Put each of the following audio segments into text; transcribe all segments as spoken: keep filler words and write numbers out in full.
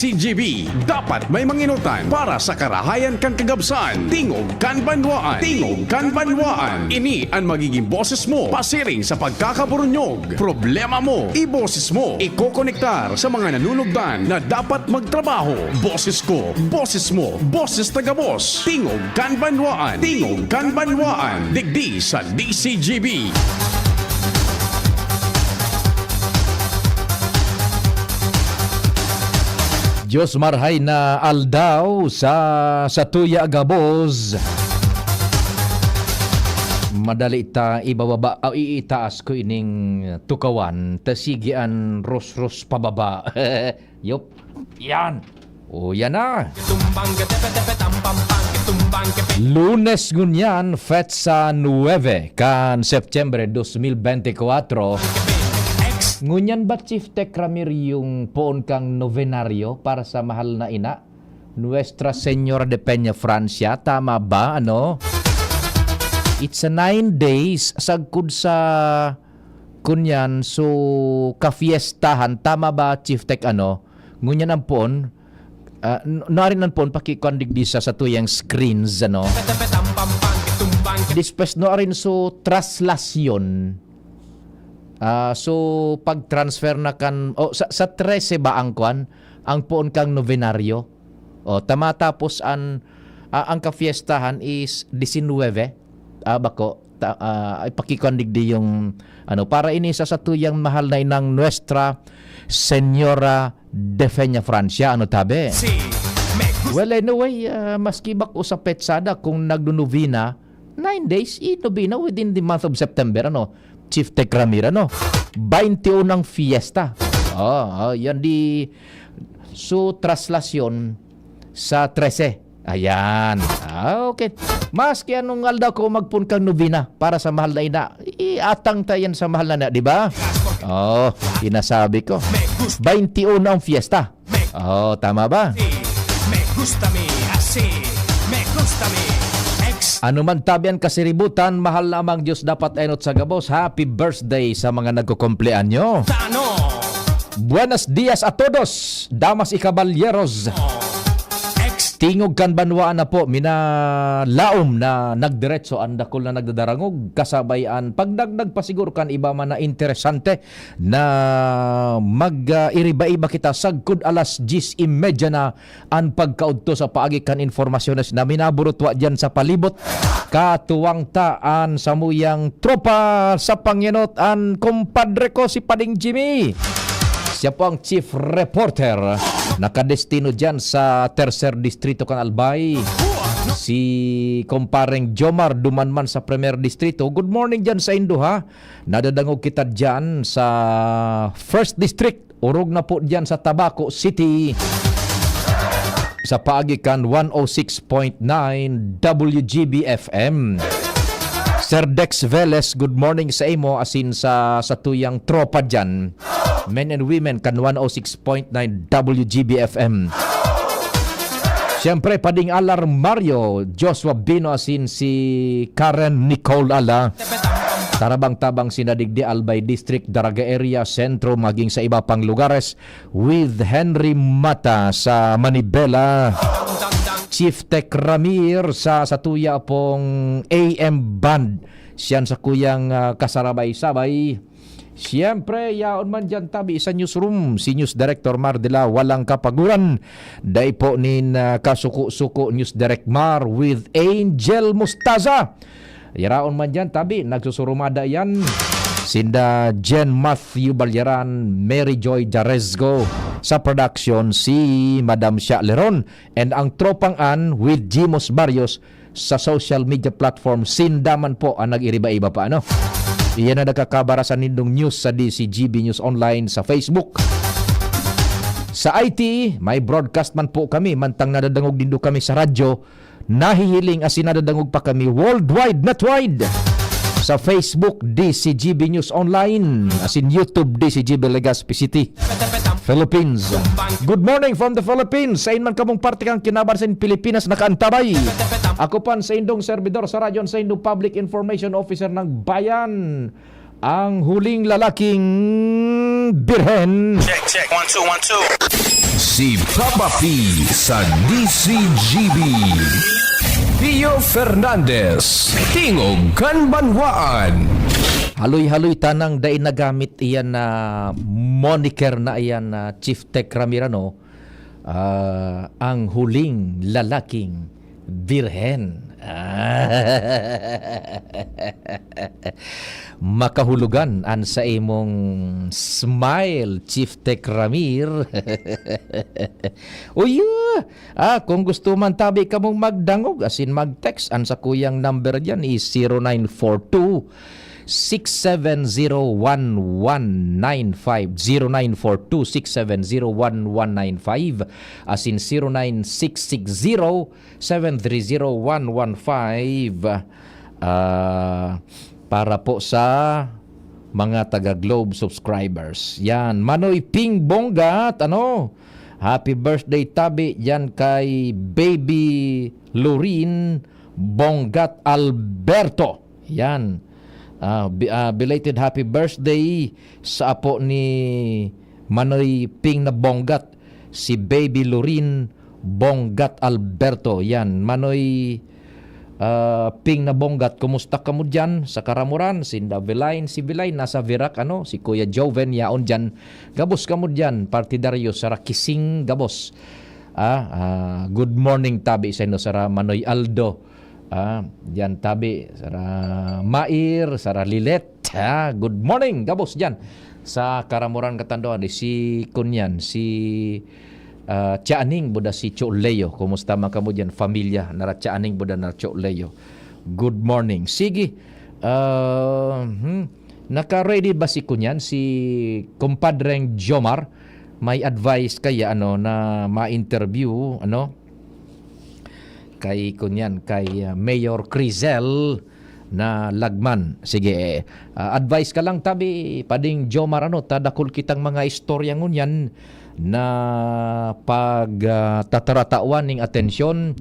C G B, dapat may manginutan para sa karahayan kan kagabsan. Tingog kan Banwaan. Tingog kan Banwaan. Ini an magiging boses mo pasiring sa pagkakaburunyog. Problema mo, iboses mo. Ikokonektar sa mga nanunugdan na dapat magtrabaho. Boses ko, boses mo, boses ta gabos. Tingog kan Banwaan. Tingog kan Banwaan. Digdi sa D C G B. Dios marhay na aldaw sa, sa tuya gabos. Madali ta ibababa, o iitaas ko ining tukawan, ta sige an rusrus pababa. Yup. Yan. O, yan na. Lunes ngunyan, petsa nuebe kan Setyembre dos mil bente kwatro. Ngunyan ba, Chief Tech Ramir, yung poon kang novenaryo para sa mahal na ina? Nuestra Señora de Peña Francia, tama ba? Ano? It's a nine days, sagkod sa kunyan, so, kafiestahan. Tama ba, Chief Tech, ano? Ngunyan ang poon, ah, n-, naarin ang poon, pakikuan digdi sa, sa tuyang screens, ano? Después, naarin so, traslasyon. Ah, so, pag-transfer na kan, o, sa, sa trese ba ang kwan? Ang poon kang novenaryo? O, ta matapos an, ah, ang kafiestahan is disinwebe. Ah, bako, ta, ah, ipakikuan digdi yung, ano, para ini sa satuyang mahal na inang Nuestra Señora de Peña Francia, ano tabi? Si Megus- Well, anyway, ah, maski bako sa petsada, kung nagdunubina, nine days, i-nobena within the month of September, ano? Chief Tech Ramir, ano? Bainti unang fiesta. Oh, oh, yan di su traslasyon sa trese. Ayan. Ah, okay. Maski anong aldaw ko magpun kang nobena para sa mahal na ina, iatang ta yan sa mahal na ina, di ba? Oh, inasabi ko. Bainti uno ang fiesta. Oh, tama ba? Me gusta mi, así. Me gusta mi. Ex. Ano man tabi an kasiributan, mahal na Amang Diyos dapat enot sa gabos. Happy birthday sa mga nagkukumpleanyo. Tano. Buenos dias a todos, damas y caballeros. Ex. Tingog kan banwaan na po, minalaom na nagdiretso an dakul na nagdadarangog, kasabay an pagdagdag pa siguro kan iba man na interesante na mag, ah, iriba-iba kita sagkod alas diyes y media na an pagkaudto sa paagi kan informasyones na minaburutwa diyan sa palibot. Katuwang ta an samuyang tropa sa pangenot, an kompadre ko si Pading Jimmy. Siya po ang chief reporter. Nakadestino diyan sa tercer distrito kan Albay. Si kompareng Jomar duman man sa primer distrito. Good morning diyan sa indo, ha. Nadadangog kita diyan sa First District, orog na po diyan sa Tabaco City. Sa paagi kan one oh six point nine W G B F M. Sir Dex Velez, good morning sa imo, asin sa, sa tuyang tropa diyan. Men and women kan one oh six point nine W G B F M. Siyempre, Pading Alar Mario, Joshua Bino asin si Karen Nicole Ala. Tarabang-tabang sinadigdi Albay District, Daraga Area, Sentro, maging sa iba pang lugares, with Henry Mata sa Manibela. Chief Tech Ramir sa satuya pong A M Band. Siyan sa kuyang, ah, kasarabay-sabay. Siyempre, yaon man diyan tabi sa newsroom, si News Director Mar de la Walang Kapaguran. Dai po nin, ah, kasuko-suko News Direct Mar with Angel Mustaza. Yaraon man diyan tabi, nagsusurumada yan. Sinda Jen Matthew Balyaran, Mary Joy Jarezgo. Sa production, si Madam Sha Leron. And ang Tropang An with Jimos Barrios sa social media platform, sinda man po ang nag-iriba-iba pa, ano? Iyan na nagkakabara sa nindong news sa D C G B News Online sa Facebook. Sa I T, may broadcast man po kami, mantang nadadangog nindo kami sa radyo, nahihiling asin nadadangog pa kami worldwide, netwide. Sa Facebook, D C G B News Online, asin YouTube, D C G B Legazpi City. Philippines. Good morning from the Philippines. Sain man kamong parte kan kinaban sa Pilipinas nakaantabay. Ako pan sa indong servidor sa radyo, sa indong public information officer ng bayan, ang huling lalaking birhen. Check, check. One, two, one, two. Si Papa P sa D C G B. Pio Fernandez, Tingog kan Banwaan. Haloy-haloy tanang dai nagamit iyan na moniker na iyan na Chief Tech Ramir, ano, ah, ang huling lalaking birhen. Makahulugan an sa imong smile, Chief Tech Ramir. Uy, ah, kung gusto man tabi kamong magdangog, asin mag-text, an sakuyang number diyan is zero nine four two, six seven zero one one nine five, zero nine four two six seven zero one one nine five, asin zero nine six six zero seven three zero one one five. Ah, para po sa mga taga Globe subscribers. Yan, Manoy Ping Bonggat, ano? Happy birthday tabi yan kay Baby Lorin Bonggat Alberto. Yan. Ah, bi-, ah, belated happy birthday sa apo ni Manoy Ping na Bonggat, si Baby Lorin Bonggat Alberto. Yan, Manoy, ah, Ping na Bonggat, kumusta kamo diyan sa Karamoran? Sinda Velain, si Velain nasa Virac, ano, si Kuya Joven yaon diyan. Gabos kamo diyan, partidaryo, sara kising gabos. Ah, ah, good morning tabi sa inyo, sara Manoy Aldo. Ah, diyan tabi, sara Mair, sara Lilet. Ah, good morning, gabos diyan. Sa Karamoran, Catanduan, si kunyan, si, ah, Tia Aning, buda si Cho Leo. Kumusta man kamo diyan, familia? Nara Tia Aning, buda na Cho Leo. Good morning. Sige. Ah, hmm. Naka-ready ba si kunyan, si kumpadreng Jomar? May advice kaya, ano, na ma-interview, ano? Kay kunyan, kay, ah, Mayor Crizel na Lagman. Sige, eh, ah, advice ka lang tabi, pading Jomar, ano, ta dakul kitang mga istorya ngunyan na pag, ah, tataratawan ning atensyon,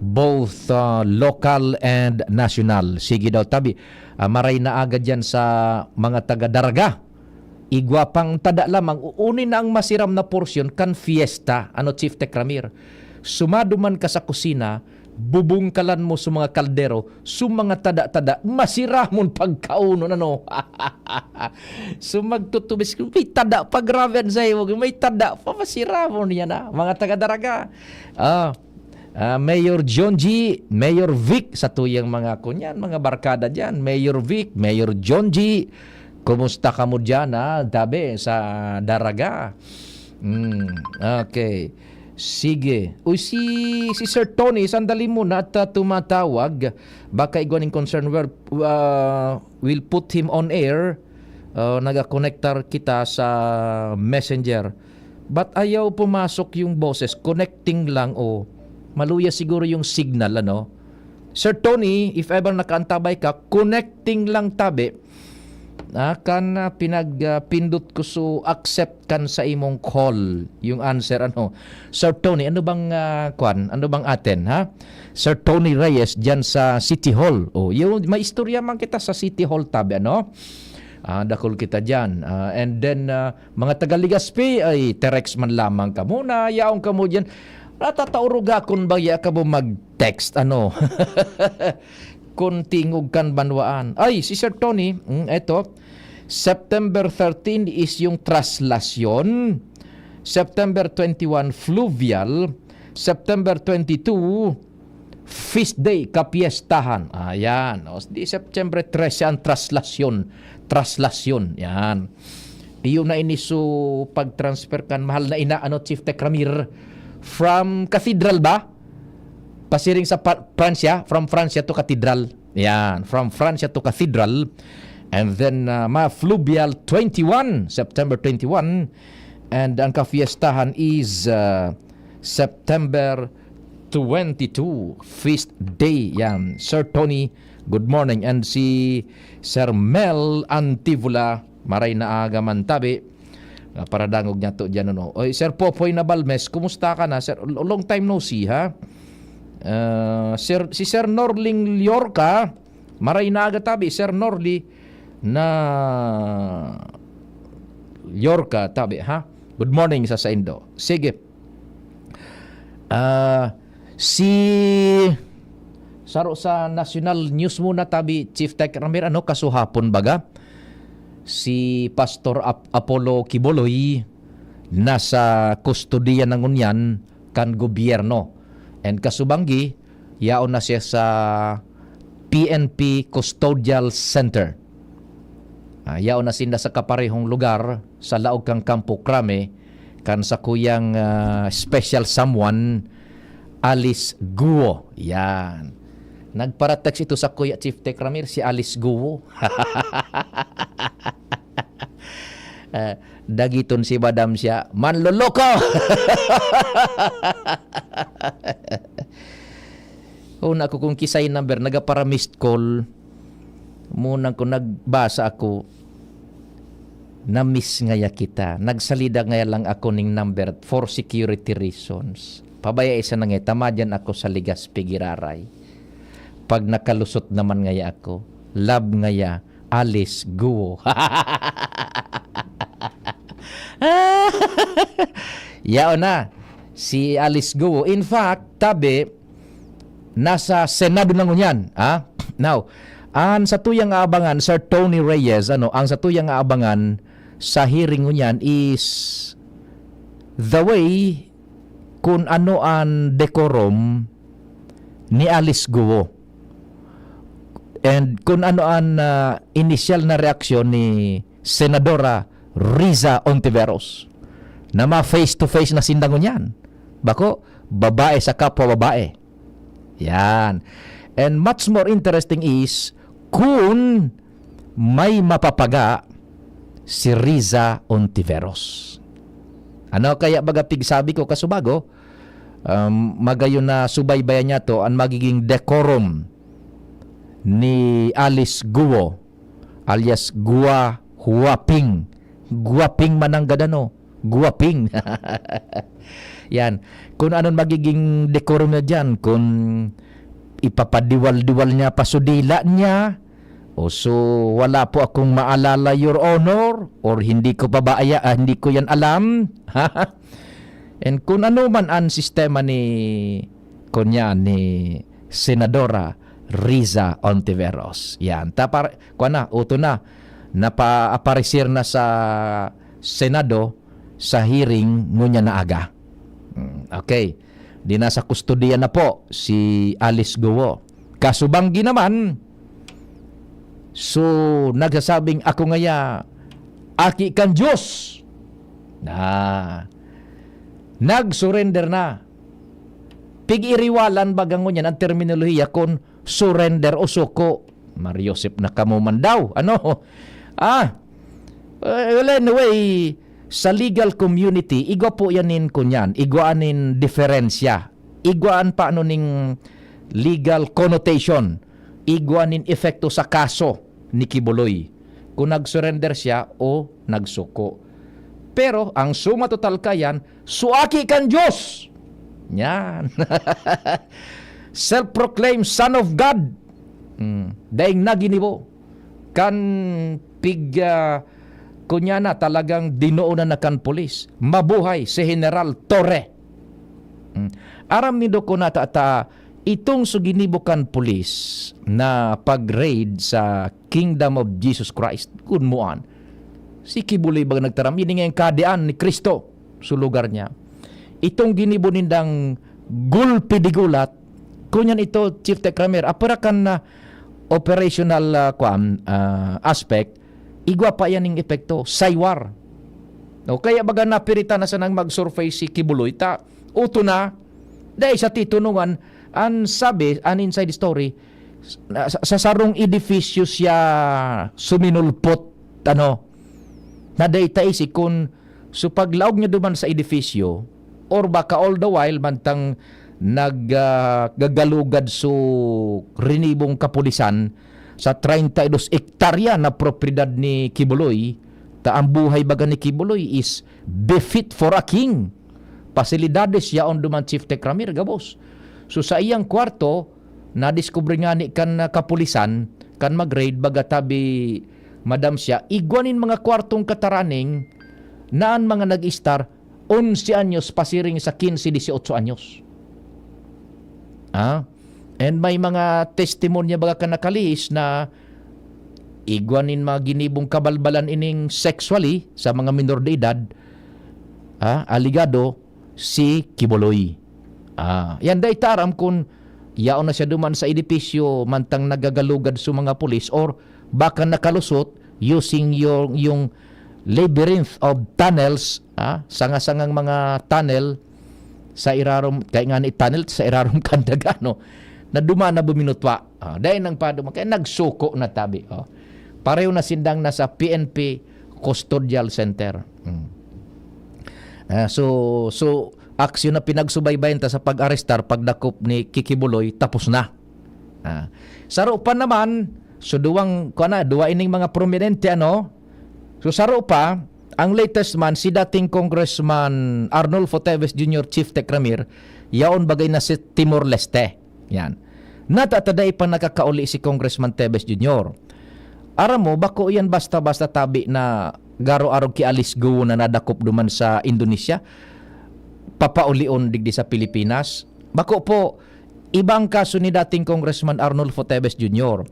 both, ah, local and national. Sige daw tabi, ah, maray na agad yan sa mga taga Daraga. Igwa pang tada lamang, uuni na ang masiram na porsyon kan fiesta, ano, Chief Tech Ramir? Sumado man ka sa kusina, bubungkalan mo sa mga kaldero, sa mga tada-tada, masiramon pagkaunon, ano? So, magtutubis, may tada pa, grabe an sayo, may tada pa, masiramon yan, ah, mga taga Daraga. Ah, ah, Mayor John G, Mayor Vic, sa tuyang mga kunyan, mga barkada dyan, Mayor Vic, Mayor John G, kumusta kamo dyan, ha? Tabi sa Daraga. Hmm, okay. Sige. Uy, si, si Sir Tony, sandali muna at, ah, tumatawag. Baka igwa ning concern. Well, ah, we'll put him on air. Ah, nagakonektar kita sa messenger. But ayaw pumasok yung boses. Connecting lang, o. Maluya siguro yung signal, ano? Sir Tony, if ever nakaantabay ka, connecting lang tabi. Ah, kan, ah, pinag, ah, pindot ko so accept kan sa imong call, yung answer, ano. Sir Tony, ano bang, ah, kwan? Ano bang atin, ha? Sir Tony Reyes, dyan sa City Hall. Oh, yung, may istorya man kita sa City Hall tabi, ano? Ah, dakul kita dyan. Ah, and then, ah, mga taga Legazpi, ay, text man lamang kamo na, yaon kamo dyan. Natataurog akon ba ya kamo mag-text, ano? Kun tingog kan banwaan. Ay, si Sir Tony, mm, eto, September thirteen is yung traslasyon. September twenty-one, fluvial. September twenty-two, feast day, kapiestahan. Ayan. O, di September trese ang traslasyon. Traslasyon. Yan. Iyo na ini so pag-transfer kan mahal na ina, ano, Chief Tech Ramir, from Cathedral ba? Pasiring sa Pa-, Francia, from Francia to Cathedral. Yan, from Francia to Cathedral. And then, uh, ma-fluvial twenty-one, September twenty-one. And ang kafiestahan is, uh, September twenty-two, Feast Day. Yan, Sir Tony, good morning. And si Sir Mel Antivola, maray na aga man tabi. Ah, paradangog niya to dyan, ano. Oy, Sir Popoy Nabalmes, kumusta ka na, sir? L-, long time no see, ha? Ah, Sir, si Sir Norling Llorca, maray na aga tabi, Sir Norly na Llorca tabi, ha? Good morning sa saindo. Sige. Ah, si saro sa national news muna tabi, Chief Tech Ramir, ano, kasuhapon baga? Si Pastor Ap-, Apollo Quiboloy nasa kustodiya na ngunyan kan gobyerno. And kasubanggi, yaon na siya sa P N P Custodial Center. Ah, yaon na sinda sa kaparehong lugar, sa laog kan Kampo Crame, kan sakuyang, ah, special someone, Alice Guo. Yan. Nagpara-text ito sa Kuya Chief Tech Ramir, si Alice Guo. Ah, dagiton si madam siya, "Manloloko!" Una ko kung kisay number, nagapara missed call. Munang ko nagbasa ako, "Na-miss ngaya kita. Nagsalida ngaya lang ako ning number for security reasons. Pabaya isa na ngaya, tamadyan ako sa Legazpi, Giraray. Pag nakalusot naman ngaya ako, love ngaya, Alice Guo." Yaon na, si Alice Guo. In fact, tabi, nasa Senado na ngunyan, ah. Now, ang satuyang aabangan, Sir Tony Reyes, ano, ang satuyang aabangan sa hearing ngunyan is the way kun ano an decorum ni Alice Guo and kun ano an, ah, inisyal na reaksyon ni Senadora Riza Ontiveros na ma-face to face na sinda ngunyan. Bako, babae sa kapwa babae. Yan. And much more interesting is kun may mapapaga si Riza Ontiveros. Ano kaya baga pigsabi ko, kasubago? Um, magayon na subaybayan niya to, ang magiging decorum ni Alice Guo, alias Gua Huaping. Guaping mananggad ano? Guaping. Yan. Kung anong magiging decorum na dyan, kung ipapadiwal-diwal niya pa so dila niya, o so wala po akong maalala, Your Honor, or hindi ko pa ba aya-, ah, hindi ko yan alam. And kung ano man ang sistema ni, kunya, ni Senadora Riza Ontiveros. Yan. Tapar-, kuwan na, uto na. Napa-aparecer na sa Senado sa hearing ngunyan na aga. Mm, okay. Di nasa kustodiya na po si Alice Guo. Kasubanggi naman, so, nagsasabing, "Ako ngaya, aki kan Diyos." Na, nag-surrender na. Pig-iriwalan baga ngunyan ang terminolohiya kun surrender o suko. Mariosep na kamo man daw. Ano? Ah, eh, well, anyway, sa legal community, igwa po yan nin kunyan, igwa nin diferensya. Igwa an paano ning legal connotation, igwa nin epekto sa kaso ni Kibuloy, kung nag-surrender siya o nagsuko. Pero ang suma total kayan, suaki kan Diyos. Yan. Self-proclaimed Son of God. Hmm. Daing naginibo. Kan pig, ah, kunya na, talagang dinoonan na kan pulis. Mabuhay si General Torre. Hmm. Aram nindo ko na ta, ta, itong so ginibo kan pulis na pag-raid sa Kingdom of Jesus Christ, kun muan. Si Kibuloy baga nagtaram, ini nga yung kahadean ni Cristo, so lugar niya. Itong ginibo nindang gulpi di gulat, kunyan ito, Chief Tech Ramir, apara kan na operational, ah, kwan, ah, aspect, igwa pa yan yung epekto, saywar. O kaya baga napiritan na sanang mag-surface si Kibuloy, ta, uto na, dahil sa titunungan, ang sabi, an inside story, na, sa, sa sarong edifisyo siya suminulpot, ano, na dahil taisi kun so paglaog niya duman sa edifisyo, or baka all the while mantang nag, ah, gagalugad so rinibong kapulisan sa treinta y dos hektarya na propiedad ni Kibuloy, ta ang buhay baga ni Kibuloy is befit for a king. Pasilidades yaon duman Chief Tech Ramir, gabos. So, sa iyang kwarto, nadiskubre ngani kan, ah, kapulisan, kan mag-raid, baga tabi, madam siya, igwa nin mga kwartong kataraning na an mga nag-istar, onse anyos pasiring sa quince, dieciocho anyos. Ah? And may mga testimonya baga kan nakalihis na igwa nin mga ginibong kabalbalan ining sexually sa mga minor de edad, ah, alegado si Quiboloy. Ah, yan, dai ta aram kun yaon na siya duman sa edipisyo mantang nagagalugad sa mga pulis or baka nakalusot using yung, yung labyrinth of tunnels, ah, sanga-sangang mga tunnel sa irarom, kaya nga ni tunnel sa irarom kan daga, no? Na duman na buminutwa. Ah, dahil nang paduma, kaya nagsuko na tabi. Oh. Pareho na sindang nasa P N P Custodial Center. Mm. Ah, so, so, aksyon na pinagsubaybayan ta sa pag-arestar, pagdakop ni Kikibuloy, tapos na. Ah, saro pa naman, so duwang, kuwan na, duwa ining mga prominente, ano? So saro pa, ang latest man, si dating Congressman Arnulfo Teves Junior, Chief Tecramir, yaon bagay na si Timor-Leste. Yan. Nata ta dai pa nakakauli si Congressman Teves Junior. Aram mo, bako iyan basta-basta tabi na garo-arog ki Alice Go na nadakop duman sa Indonesia, papaulion digdi sa Pilipinas. Bako po, iba ang kaso ni dating Congressman Arnulfo Teves Junior.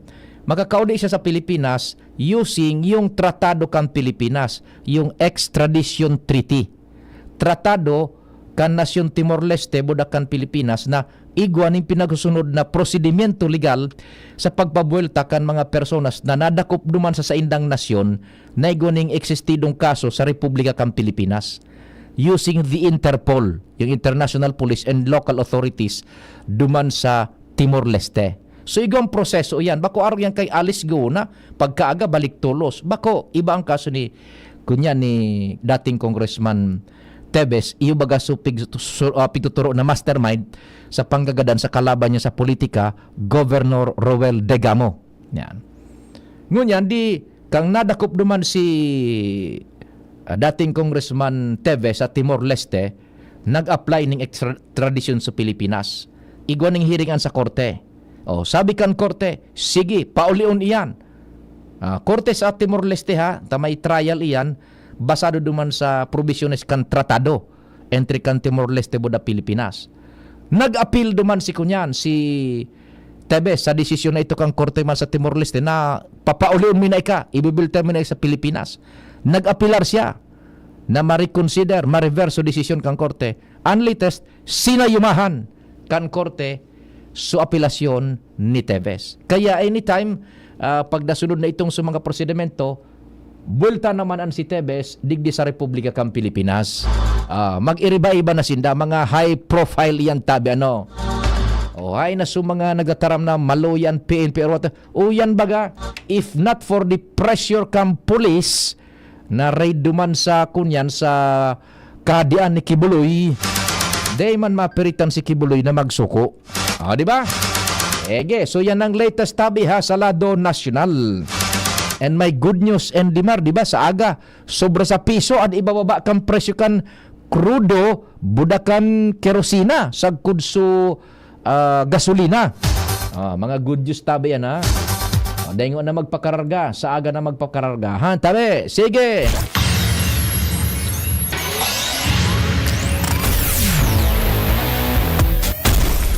Makakauli siya sa Pilipinas using yung tratado kan Pilipinas, yung extradition treaty. Tratado kan nasyon Timor-Leste, budak kan Pilipinas, na igwa nin pinagsusunod na prosedimyento legal sa pagpabuwelta kan mga personas na nadakop duman sa saindang nasyon na igwa ning eksistidong kaso sa Republika kan Pilipinas using the Interpol, yung international police and local authorities duman sa Timor-Leste. So, igwang proseso iyan. Bako arog yan kay Alice Go na pagkaaga balik tolos. Bako, iba ang kaso ni, kunya ni dating Congressman Teves, iyo baga so pig-, so, ah, pigtuturo na mastermind sa panggagadan sa kalaban niya sa politika, Governor Roel Degamo. Yan. Ngunyan, di, kang nadakop duman si, ah, dating Congressman Teves sa Timor-Leste, nag-apply ning extradition sa Pilipinas. Igwa ning hearing an sa korte. O, sabi kan korte, "Sige, paulion iyan." Ah, korte sa Timor-Leste, ha, ta may trial iyan, basado duman sa probisyones kan tratado entre kan Timor-Leste buda Pilipinas. Nag-apil duman si kunyan, si Teves, sa desisyon na ito kan korte man sa Timor-Leste na papaulion mi na ika, ibibulta mi na ika sa Pilipinas. Nag-apilar siya na ma-reconsider, ma-reverse so desisyon kan korte. Ang latest, sinayumahan kan korte so apelasyon ni Teves. Kaya anytime, ah, pagdasunod na itong sa mga prosedimento, buwelta naman an si Teves digdi sa Republika kan Pilipinas. Ah, mag-iriba-iba na sinda, mga high profile iyan tabi, ano. O, hay na so mga nagataram na maluya an P N P or what. O yan baga, if not for the pressure kan police, na raid duman sa kunyan sa kahadian ni Kibuloy, dai man mapiritan si Kibuloy na magsuko. Ah, di ba? Ege, so yan ang latest tabi ha sa lado nasyonal. And may good news, Endy Mar, di ba? Sa aga, sobra sa piso an ibababa kan presyo kan krudo, buda kan kerosina, sagkod so, ah, gasolina. Ah, mga good news tabi yan, ha? Ah, daingon na magpakararga, sa aga na magpakararga, ha? Tabi, sige!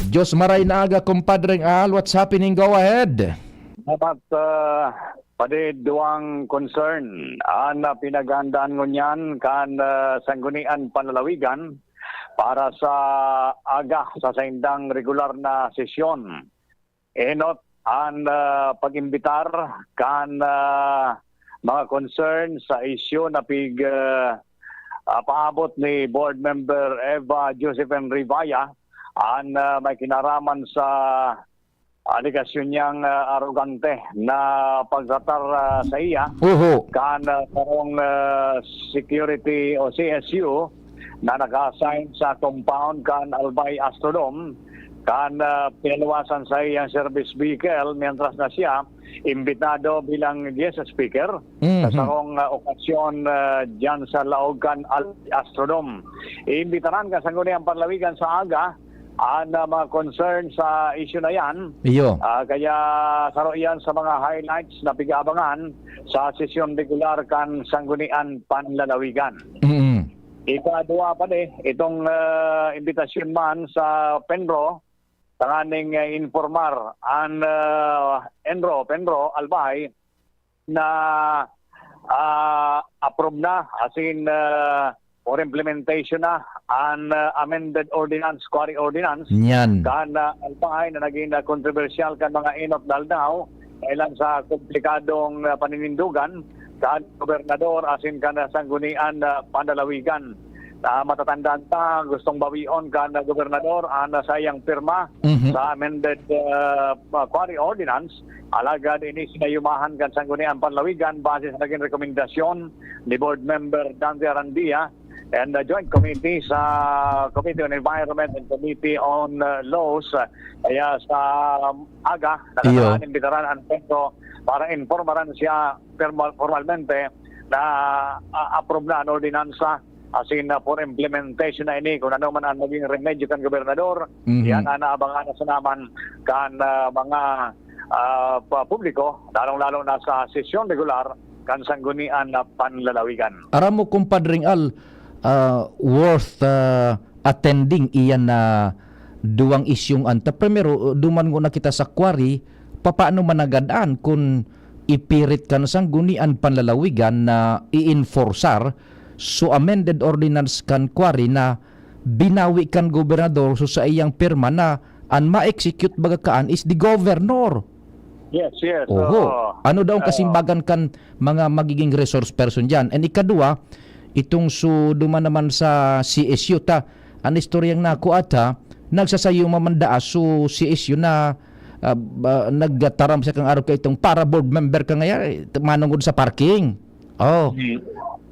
Diyos maray na aga, kumpadreng Al. What's happening? Go ahead. Salamat, ah, padi, duwang concern an, ah, pinaghahandaan ngunyan kan, ah, Sanggunian Panlalawigan para sa aga sa saindang regular na sesyon. Enot an, ah, pag-imbitar kan, ah, mga concern sa isyu na pig, ah, ah, paabot ni Board Member Eva Josephine Rivaya, an, ah, may kinaraman sa alegasyon niyang, ah, arogante na pagtratar, ah, sa iya Oho. kan, ah, sarong, ah, security o C S U na naka-assign sa compound kan Albay Astrodome, kan, ah, pinaluwasan sa iyang service vehicle, mientras na siya imbitado bilang guest speaker sa Mhm. sarong, ah, okasyon, ah, diyan sa laog kan Albay Astrodome. Iimbitaran kan Sangguniang Panlawigan sa aga an, ah, mga concern sa issue na yan. Iyo. Ah, kaya saro iyan sa mga highlights na pig-aabangan sa sesyon regular kan Sanggunian Panlalawigan. Mm. Ikadua pa di, itong, ah, imbitasyon man sa PENRO, tanganing, ah, informar an, ah, ENRO, PENRO, Albay, na, ah, approve na, as in, ah, for implementation na an, ah, amended ordinance, quarry ordinance, Nyan. kan, ah, Albay na naging, ah, kontrobersyal kan mga enot na aldaw, kailan sa komplikadong, ah, paninindugan kan gobernador asin kan, ah, sanggunian, ah, panlalawigan. Ah, matatandaan ta, gustong bawion kan, ah, gobernador an, ah, saiyang pirma Mhm. sa amended, ah, quarry ordinance. Alagad ini sinayumahan kan sanggunian panlalawigan base sa naging rekomendasyon ni Board Member Dante Arandia and the Joint Committee sa Committee on Environment and Committee on, uh, Laws. Kaya sa aga, Iyo. nakataan imbitaran an PENRO para informaran siya permal-, formalmente na, ah, approve na an ordinansa. As in, ah, for implementation na ini, kung ano man ang maging remedyo kan gobernador, Mhm. yan ang naabangan na sa naman kan, ah, mga, ah, pa-, publiko, lalong-lalo na sa sesyon regular kan Sanggunian na Panlalawigan. Aram mo, Kumpadring Al, ah, worth, ah, attending iyan na duwang isyung anta. Primero, duman ngona kita sa quarry, papaano managadan kun ipirit kan Sanggunian Panlalawigan na i-enforsar so amended ordinance kan quarry na binawi kan gobernador so saiyang pirma na an ma-execute baga kaan is the governor. Yes, yes. Oho. Oo. Ano daw ang Oo. kasimbagan kan mga magiging resource person diyan? And ikadua, itong so duman naman sa C S U ta, an istoryang nako ata, nagsasayo mamandaas so C S U na, ah, ba, nagtaram siya kan arog kaitong para board member ka ngayon, eh, manongod sa parking. Oh. Mm.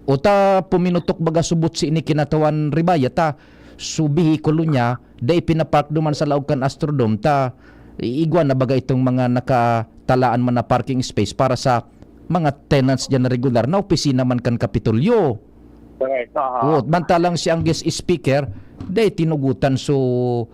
Uta puminutok baga subot si ini kinatawan ribaya ta, so behikulo niya, dai pinapark duman sa laog kan Astrodome ta, i-, igwa na baga itong mga nakatalaan man na parking space para sa mga tenants diyan na regular na opisina man kan Kapitolyo. Correct, aha. Oh, mantalang siya ang guest speaker, dai tinugutan so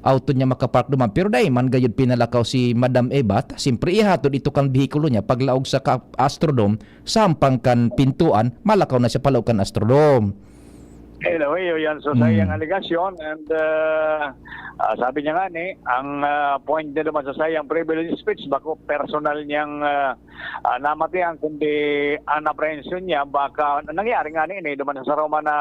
auto niya makapark duman. Pero dai man gayud pinalakaw si Madam Eva, ta siyempre ihatod ito kan behikulo niya paglaog sa ka-, Astrodome, sampang kan pintuan, malakaw na siya palaog kan Astrodome. Anyway, yun yan. So, sa Hmm. iyang alegasyon, and, uh, ah, sabi niya nga ni, ang, ah, point niya naman sa sayang privilege speech, bako personal niyang, ah, ah, namatian, kundi ang apprehension niya, baka nangyari nga ni, ni duman sa Roma na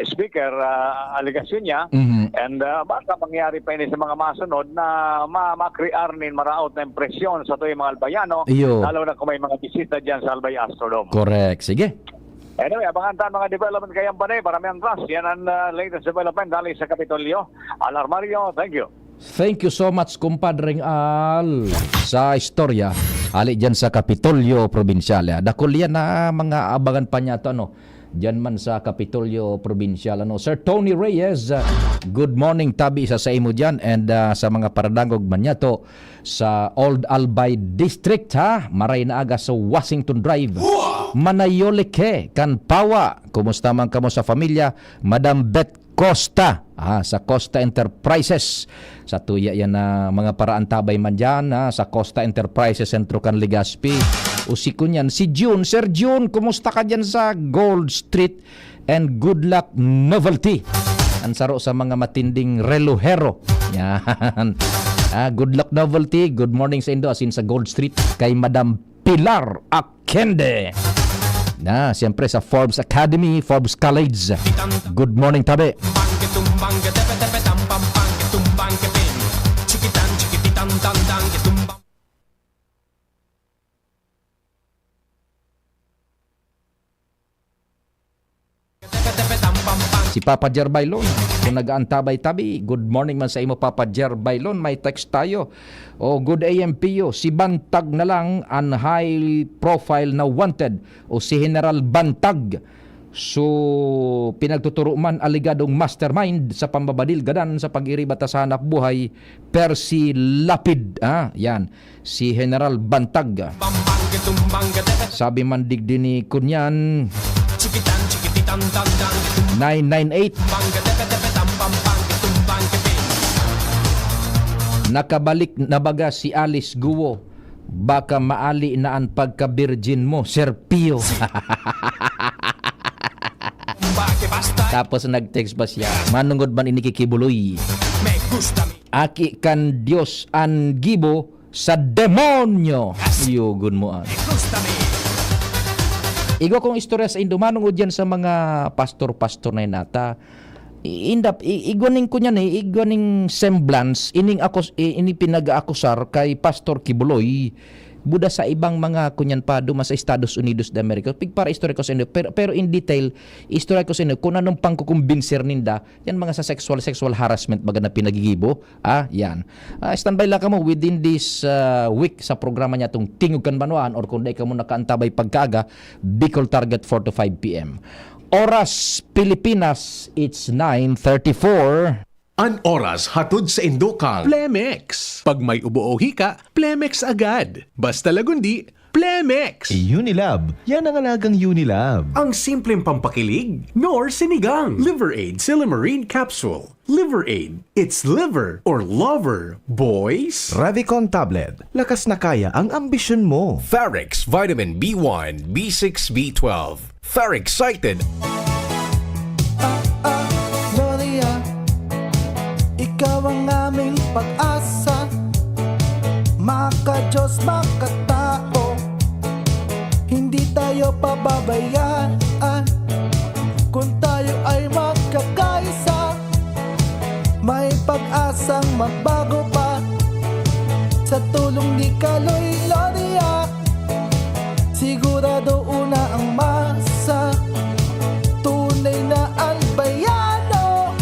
speaker, ah, alegasyon niya, Mhm. and, ah, baka mangyari pa ini sa mga masunod na ma-, ma-create nin maraot na impresyon sa tuyang mga Albayano, Iyo. lalo na kung may mga bisita dyan sa Albay Astrodome. Correct. Sige. Anyway, abangan ta ang mga development kayang panay. Maraming angkas. Yan ang, ah, latest development dali sa Kapitolyo. Alarmario, thank you. Thank you so much, Kumpadring Al, sa istorya. Ali dyan sa Kapitolyo Probinsyal. Ah, dakul yan na mga abangan pa niya to, ano? Dyan man sa Kapitolyo Probinsyal, ano? Sir Tony Reyes, ah, good morning, tabi sa saimo dyan. And, ah, sa mga paradangog man niya to, sa Old Albay District, ha? Maray na aga sa Washington Drive. Manayolike, kan Pawa. Kumusta man kamo sa pamilya? Madam Beth Costa, ah, sa Costa Enterprises. Sa tuya yan na mga paraantabay man dyan, ha? Sa Costa Enterprises, Sentro kan Legazpi. O si kunyan, si June. Sir June, kumusta ka dyan sa Gold Street? And good luck, Novelty. Ang saro sa mga matinding relohero. Yan. Ah, good luck, Novelty. Good morning sa indo, asin sa Gold Street, kay Madam Pilar Akende. Na, siyempre sa Forbes Academy, Forbes College. Good morning, tabi. Si Papa Jer Bailon, kung nag-aantabay tabi, good morning man sa imo, Papa Jer Bailon. May text tayo. O, good A M P U, si Bantag na lang an high profile na wanted, o si General Bantag. So, pinagtuturo man aligadong mastermind sa pambabadil gadan sa pag-iriba ta sa hanap buhay, Percy Lapid. Ah, yan. Si General Bantag. Sabi man digdi ni Kunyan, nine nine eight. Nakabalik na baga si Alice Guo? Baka maali na an pagka-virgin mo, Sir Pio. Tapos nag-text pa siya, "Manongod man ini ki Kibuloy. Aki kan Dios an gibo sa demonyo." Yugon mo, ah. Igwa kong istorya sa indo, manongod yan sa mga pastor-pastor na inata. I-, indap, i-, igwa ning kunyan eh, igwa ning semblance, ining akos-, i-, ini pinag-aakusar kay Pastor Kibuloy. Buda sa ibang mga kunyan pa, duma sa Estados Unidos de America. Pigpara istorya ko sa inyo, pero, pero in detail, istorya ko sa inyo kung anong pangkukumbinser ninda, yan mga sa sexual, sexual harassment baga na pinagigibo. Ah, yan. Ah, standby lang kamo within this, ah, week sa programa niya tong Tingog Kan Banwaan, or kung dai kamo nakaantabay pagkaaga, Bicol Target, four to five P M. Oras Pilipinas, it's nine thirty-four. An oras hatod sa indo kan Plemex. Pag may ubo o hika, Plemex agad. Basta lagundi, Plemex! Unilab, yan ang alagang Unilab. Ang simpleng pampakilig, Knorr Sinigang. Liver Aid Silymarin Capsule. Liver Aid, it's liver or lover, boys! Revicon Tablet, lakas na kaya ang ambisyon mo. Farex Vitamin B one, B six, B twelve. Very excited! Ah, ah, Gloria, ikaw ang aming pag-asa. Maka-Diyos, makatao, hindi tayo pababayaan. Kung tayo ay magkakaisa, may pag-asang magbago pa. Sa tulong ni Kaloy Gloria, sigurado una ang masa. Tunay na albayano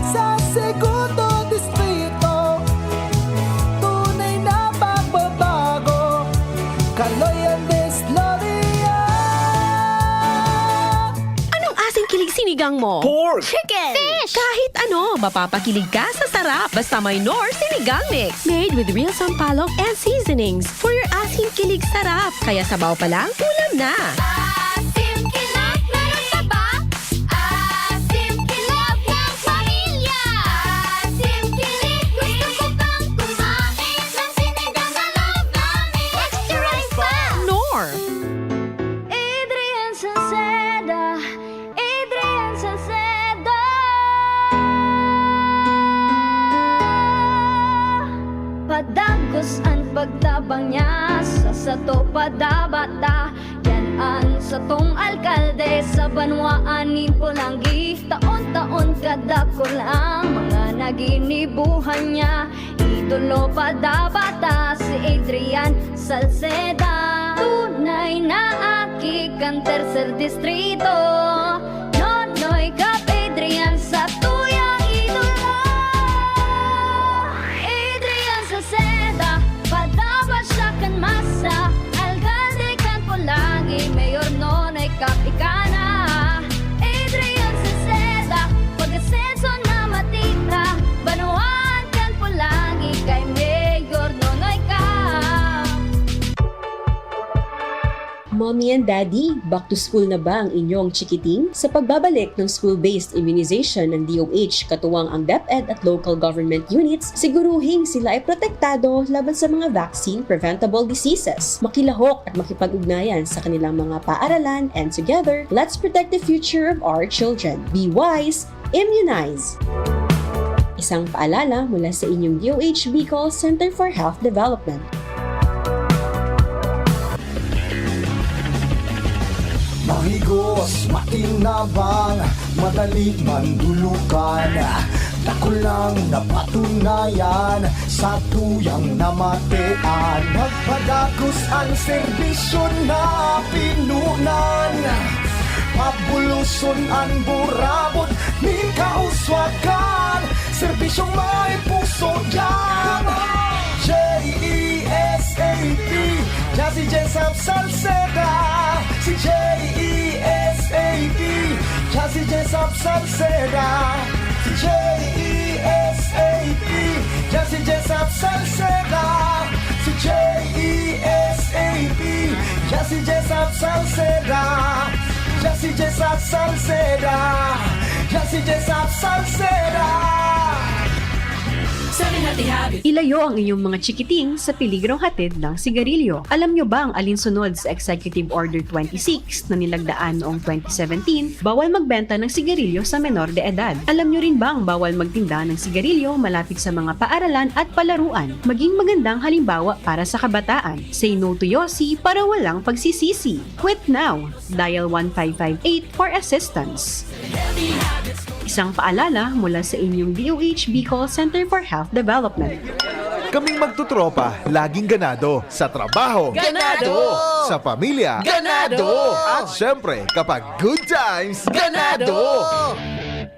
sa segundo distrito. Tunay na pagbabago. Kaloy Andes Gloria. Anong asing kilig sinigang mo? Pork! Chicken! Fish! Kahit ano, mapapakilig ka sa sarap. Basta may Knorr Sinigang Mix. Made with real sampalok and seasonings. For your asing kilig sarap. Kaya sabaw pa lang, ulam na. Asim kilig, meron pa ba? Asim kilig ng pamilya. Asim kilig, gusto ko pang kumain ng sinigang na love namin. Extra rice pa! Knorr! Adrian Salceda, Adrian Salceda. Padagos an pagtabang niya sa sato, padabata. Yan an satong alkalde sa banwaan nin Polangui. Taon-taon kadakul ang mga naginibuhan niya. Idolo padabata si Adrian Salceda. Tunay na aki kan Tercer Distrito. Nonoy Cap Adrian, satuyang idolo. Adrian Salceda, padaba siya kan masa. Alkalde kan Polangui, Mayor Nonoy Cap ika na. Adrian Salceda, pag-asenso na matira. Banwaan kan Polangui kay Mayor Nonoy Cap. Mommy and Daddy, back to school na ba ang inyong chikiting? Sa pagbabalik ng school-based immunization ng D O H, katuwang ang DepEd at local government units, siguruhing sila ay protektado laban sa mga vaccine-preventable diseases. Makilahok at makipag-ugnayan sa kanilang mga paaralan, and together, let's protect the future of our children. Be wise, immunize! Isang paalala mula sa inyong D O H Bicol Center for Health Development. Mahigos, matinabang, madali mandulukan. Dakul nang napatunayan sa tuyang namatean. Nagpadagos an serbisyo na pinunan. Pabuloson an burabod nin kauswagan. Serbisyong may puso diyan. J E S A P, diyan si Jesap Salceda. Si J E S A P, diyan si Jesap Salceda. Si J E S A P, diyan si Jesap Salceda. Si J E S A P, diyan si Jesap Salceda. Diyan si Jesap Salceda. Diyan si Jesap Salceda. Sa lahat Ilayo ang inyong mga chikiting sa peligrong hatid ng sigarilyo. Alam nyo bang alinsunod sa Executive Order twenty-six na nilagdaan noong twenty seventeen, bawal magbenta ng sigarilyo sa menor de edad? Alam nyo rin bang bawal magtinda ng sigarilyo malapit sa mga paaralan at palaruan? Maging magandang halimbawa para sa kabataan. Say no to Yossi para walang pagsisisi. Quit now! Dial one five five eight for assistance. Isang paalala mula sa inyong D O H Bicol Center for Health Development. Kaming magtutropa, laging ganado. Sa trabaho, Ganado! Sa pamilya, Ganado! At syempre, kapag good times, Ganado!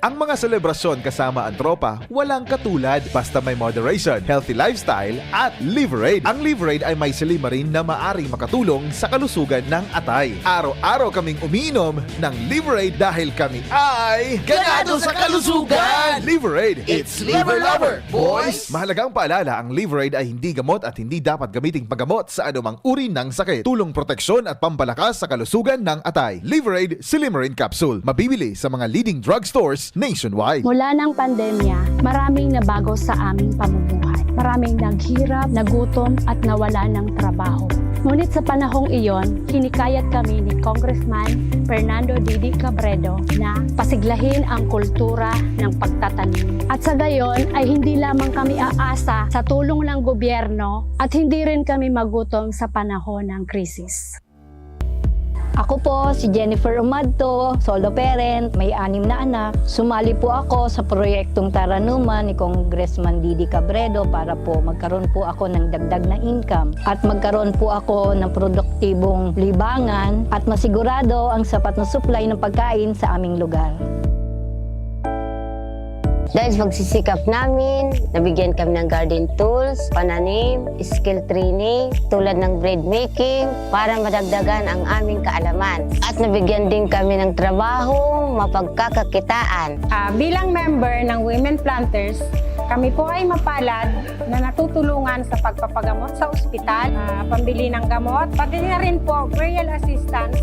Ang mga selebrasyon kasama ang tropa, walang katulad. Basta may moderation, healthy lifestyle, at Liverade. Ang Liverade ay may silymarin na maaring makatulong sa kalusugan ng atay. Araw-araw kaming umiinom ng Liverade dahil kami ay Ganado sa kalusugan! Liverade, It's Liver Lover, boys! Mahalagang paalala, ang Liverade ay hindi gamot at hindi dapat gamiting paggamot sa anumang uri ng sakit. Tulong proteksyon at pampalakas sa kalusugan ng atay. Liverade Silymarin Capsule. Mabibili sa mga leading drugstores nationwide. Mula ng pandemya, maraming nabago sa aming pamumuhay. Maraming naghirap, nagutom at nawala ng trabaho. Ngunit sa panahong iyon, hinikayat kami ni Congressman Fernando Didi Cabredo na pasiglahin ang kultura ng pagtatanim. At sa gayon ay hindi lamang kami aasa sa tulong ng gobyerno at hindi rin kami magutom sa panahon ng krisis. Ako po si Jennifer Umadto, solo parent, may anim na anak. Sumali po ako sa proyektong Taranuman ni Congressman Didi Cabredo para po magkaroon po ako ng dagdag na income at magkaroon po ako ng produktibong libangan at masigurado ang sapat na supply ng pagkain sa aming lugar. Dahil sa pagsisikap namin, nabigyan kami ng garden tools, pananim, skill training, tulad ng bread making, para madagdagan ang aming kaalaman. At nabigyan din kami ng trabaho, mapagkakakitaan. Ah, bilang member ng Women Planters, kami po ay mapalad na natutulungan sa pagpapagamot sa ospital, ah, pambili ng gamot, pati na rin po burial assistance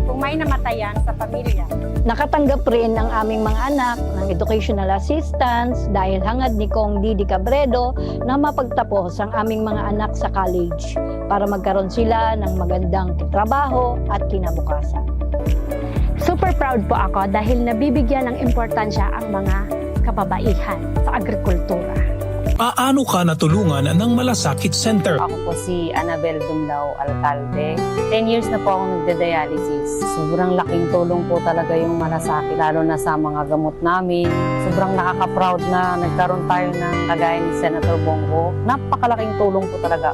kung may namatayan sa pamilya. Nakatanggap rin ang aming mga anak ng educational assistance dahil hangad ni Cong Didi Cabredo na mapagtapos ang aming mga anak sa college para magkaroon sila ng magandang trabaho at kinabukasan. Super proud po ako dahil nabibigyan ng importansya ang mga kababaihan sa agrikultura. Paano ka natulungan ng Malasakit Center? Ako po si Annabel Dumlao Alcalde. Ten years na po akong nagda-dialysis. Sobrang laking tulong po talaga yung Malasakit, lalo na sa mga gamot namin. Sobrang nakaka-proud na nagkaroon tayo ng kagaya ni Senator Bongo. Napakalaking tulong po talaga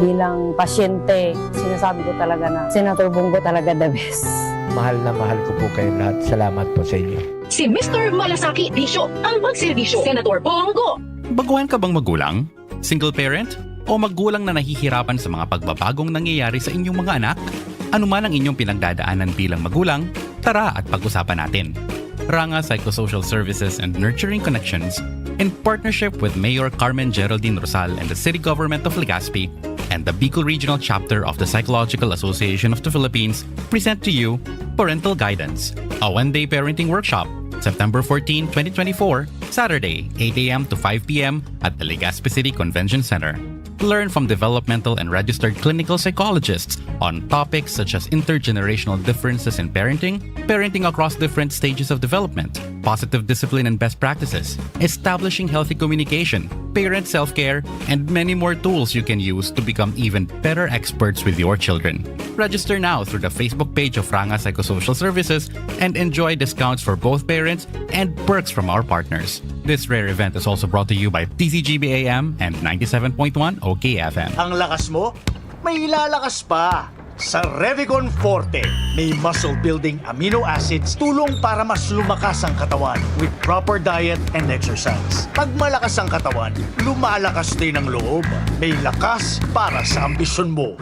bilang pasyente. Sinasabi ko talaga na Senator Bongo talaga the best. Mahal na mahal ko po kayong lahat. Salamat po sa inyo. Si Mister Malasaki Bisyo ang magserbisyo. Senator Bongo! Baguhan ka bang magulang? Single parent? O magulang na nahihirapan sa mga pagbabagong nangyayari sa inyong mga anak? Ano man ang inyong pinagdadaanan bilang magulang, tara at pag-usapan natin. Ranga Psychosocial Services and Nurturing Connections, in partnership with Mayor Carmen Geraldine Rosal and the City Government of Legazpi, and the Bicol Regional Chapter of the Psychological Association of the Philippines, present to you Parental Guidance, a one-day parenting workshop, September fourteen, twenty twenty-four, Saturday, eight a m to five p m at the Legazpi City Convention Center. Learn from developmental and registered clinical psychologists on topics such as intergenerational differences in parenting, parenting across different stages of development, positive discipline and best practices, establishing healthy communication, parent self-care, and many more tools you can use to become even better experts with your children. Register now through the Facebook page of Ranga Psychosocial Services and enjoy discounts for both parents and perks from our partners. This rare event is also brought to you by T C G B A M and ninety-seven point one O K F M. Ang lakas mo, may ilalakas pa. Sa Revicon Forte, may muscle building amino acids, tulong para mas lumakas ang katawan with proper diet and exercise. Pag malakas ang katawan, lumalakas din ang loob. May lakas para sa ambisyon mo.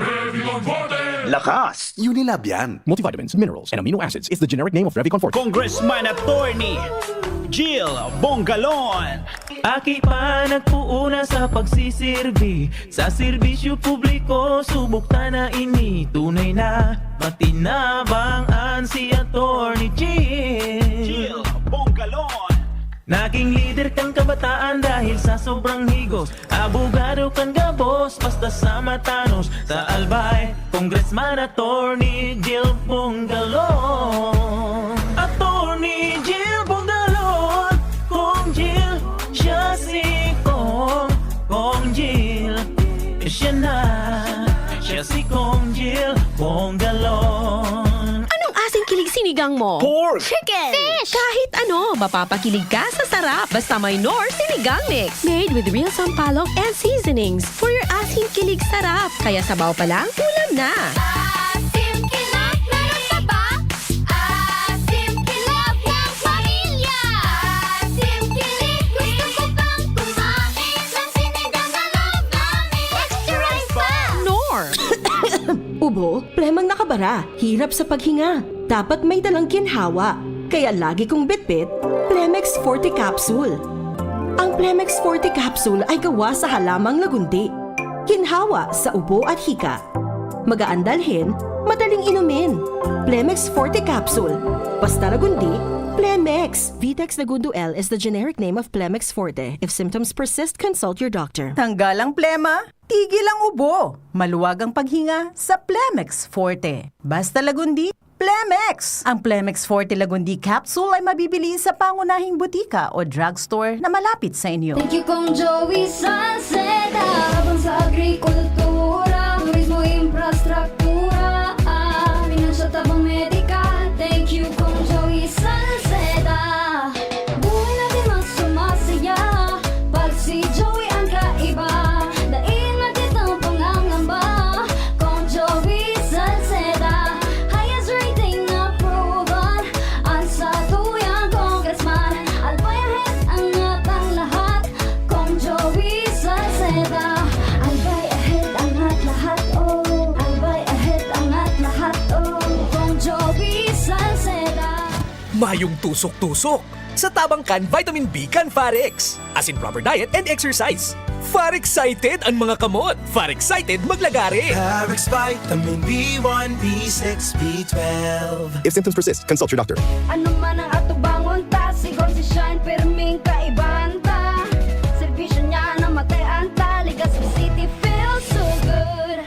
Lakas! Unilab yan. Multivitamins, minerals, and amino acids is the generic name of Revicon Forte. Congressman Attorney Jill Bongalon. Aki pa nagpuuna sa pagsisirbi sa serbisyo publiko, subok ta na ini tunay na matinabang an si Attorney Jill. Jill Bongalon. Naging lider kan kabataan dahil sa sobrang higos. Abogado kan gabos, basta sa matanos. Sa Albay, Congressman Attorney Jill Bongalon. Attorney Jill Bongalon. Kong Jill, siya si Kong. Kong Jill, siya na. Siya si Kong Jill Bongalon. Anong asing kilig sinigang mo? Pork! Chicken! Fish! Kahit ano, mapapakilig ka sa sarap. Basta may Knorr Sinigang Mix. Made with real sampalok and seasonings. For your asing kilig sarap. Kaya sabaw pa lang, ulam na. Asim kilig, meron ka ba? Asim kilig ng pamilya. Asim kilig, gusto ko pang kumain ng sinigang na love namin. Extra rice pa! Knorr! Ubo, plemang nakabara, hirap sa paghinga. Dapat may dalang ginhawa. Kaya lagi kong bitbit, Plemex Forte Capsule. Ang Plemex Forte Capsule ay gawa sa halamang lagundi. Ginhawa sa ubo at hika. Magaan dalhin, madaling inumin. Plemex Forte Capsule. Basta lagundi, Plemex. Vitex Lagundo L is the generic name of Plemex Forte. If symptoms persist, consult your doctor. Tanggal ang plema, tigil ang ubo, maluwag ang paghinga sa Plemex Forte. Basta lagundi, Plemex! Ang Plemex Forte Lagundi Capsule ay mabibili sa pangunahing butika o drugstore na malapit sa inyo. Thank you, Kong Joey Salceda. Tabang sa agrikultura, turismo, infrastruktura, ah, financial, tabang medikal. Thank you, Kong Joey Salceda. Buhay natin mas sumasaya pag si Joey ang kaiba. Dai na kitang pangangamba, Kong Joey Salceda. Highest rating approval, ang satuyang congressman. Albay ahead, angat ang lahat, Kong Joey Salceda. Albay ahead, angat lahat, oh. Albay ahead, angat lahat, oh. Kong Joey Salceda. Mayong tusok-tusok sa tabang kan vitamin B kan Farex. As in proper diet and exercise. Far excited an mga kamot. Far excited maglagare. Parex Vitamin B one, B six, B twelve. If symptoms persist, consult your doctor. Ano man ang atubangon ta, si Gonzi Shine, pirming kaibahan ta. Serbisyo niya na matay-an ta, Legazpi City feels so good.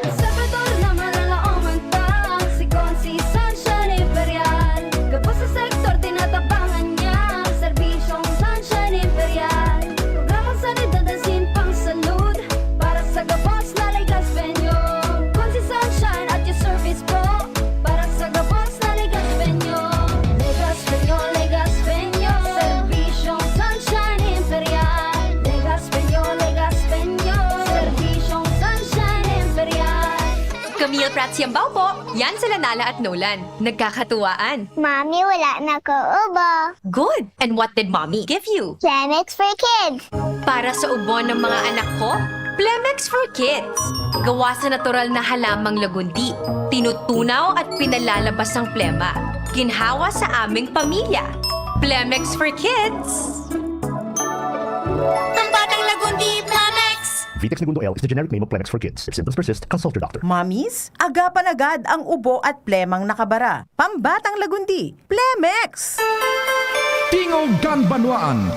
Ang Salvador na malalaoman ta, si Gonzi Sunshine Imperial. Gabos sa sektor, tinatabangan niya, serbisyong Sunshine Imperial. Programang sanidad asin pangsalud, para sa gabos na Legazpeño. Gonzi Sunshine at your service po, para sa gabos na Legazpeño. Legazpeño, Legazpeño, serbisyong Sunshine Imperial. Legazpeño, Legazpeño, serbisyong Sunshine Imperial. Camille Prats Yambao po. Yan sila Nala at Nolan. Nagkakatuwaan. Mami, wala na ko ubo. Good! And what did Mommy give you? Plemex for Kids. Para sa ubo ng mga anak ko, Plemex for Kids. Gawa sa natural na halamang lagundi. Tinutunaw at pinalalabas ang plema. Ginhawa sa aming pamilya. Plemex for Kids. Pambatang lagundi, Plemex! Vitex Negundo L is the generic name of Plemex for Kids. If symptoms persist, consult your doctor. Mommies, agapan agad ang ubo at plemang nakabara. Pambatang lagundi, Plemex! Tingog kan Banwaan.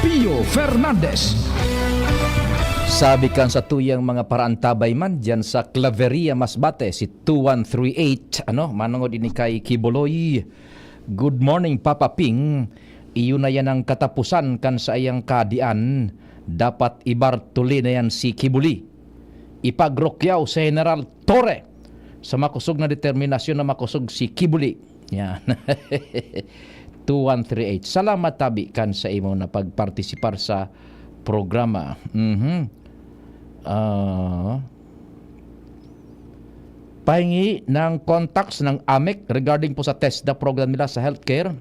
Pio Fernandez. Sabi kan satuyang mga paraantabay man diyan sa Claveria, Masbate, si two one three eight, ano, manongod ini kay Kibuloy. Good morning, Papa Ping. Iyo na yan ang katapusan kan saiyang kadian. Dapat ibartuli na yan si Kibuli. Ipagrokyaw si General Torre sa makosog na determinasyon na makosog si Kibuli. Yan. Two one three eight. Salamat tabi kan sa imo na pagpartisipar sa programa. Mhm. Ah, pahingi ng contacts ng AMEC regarding po sa TESDA program nila sa healthcare.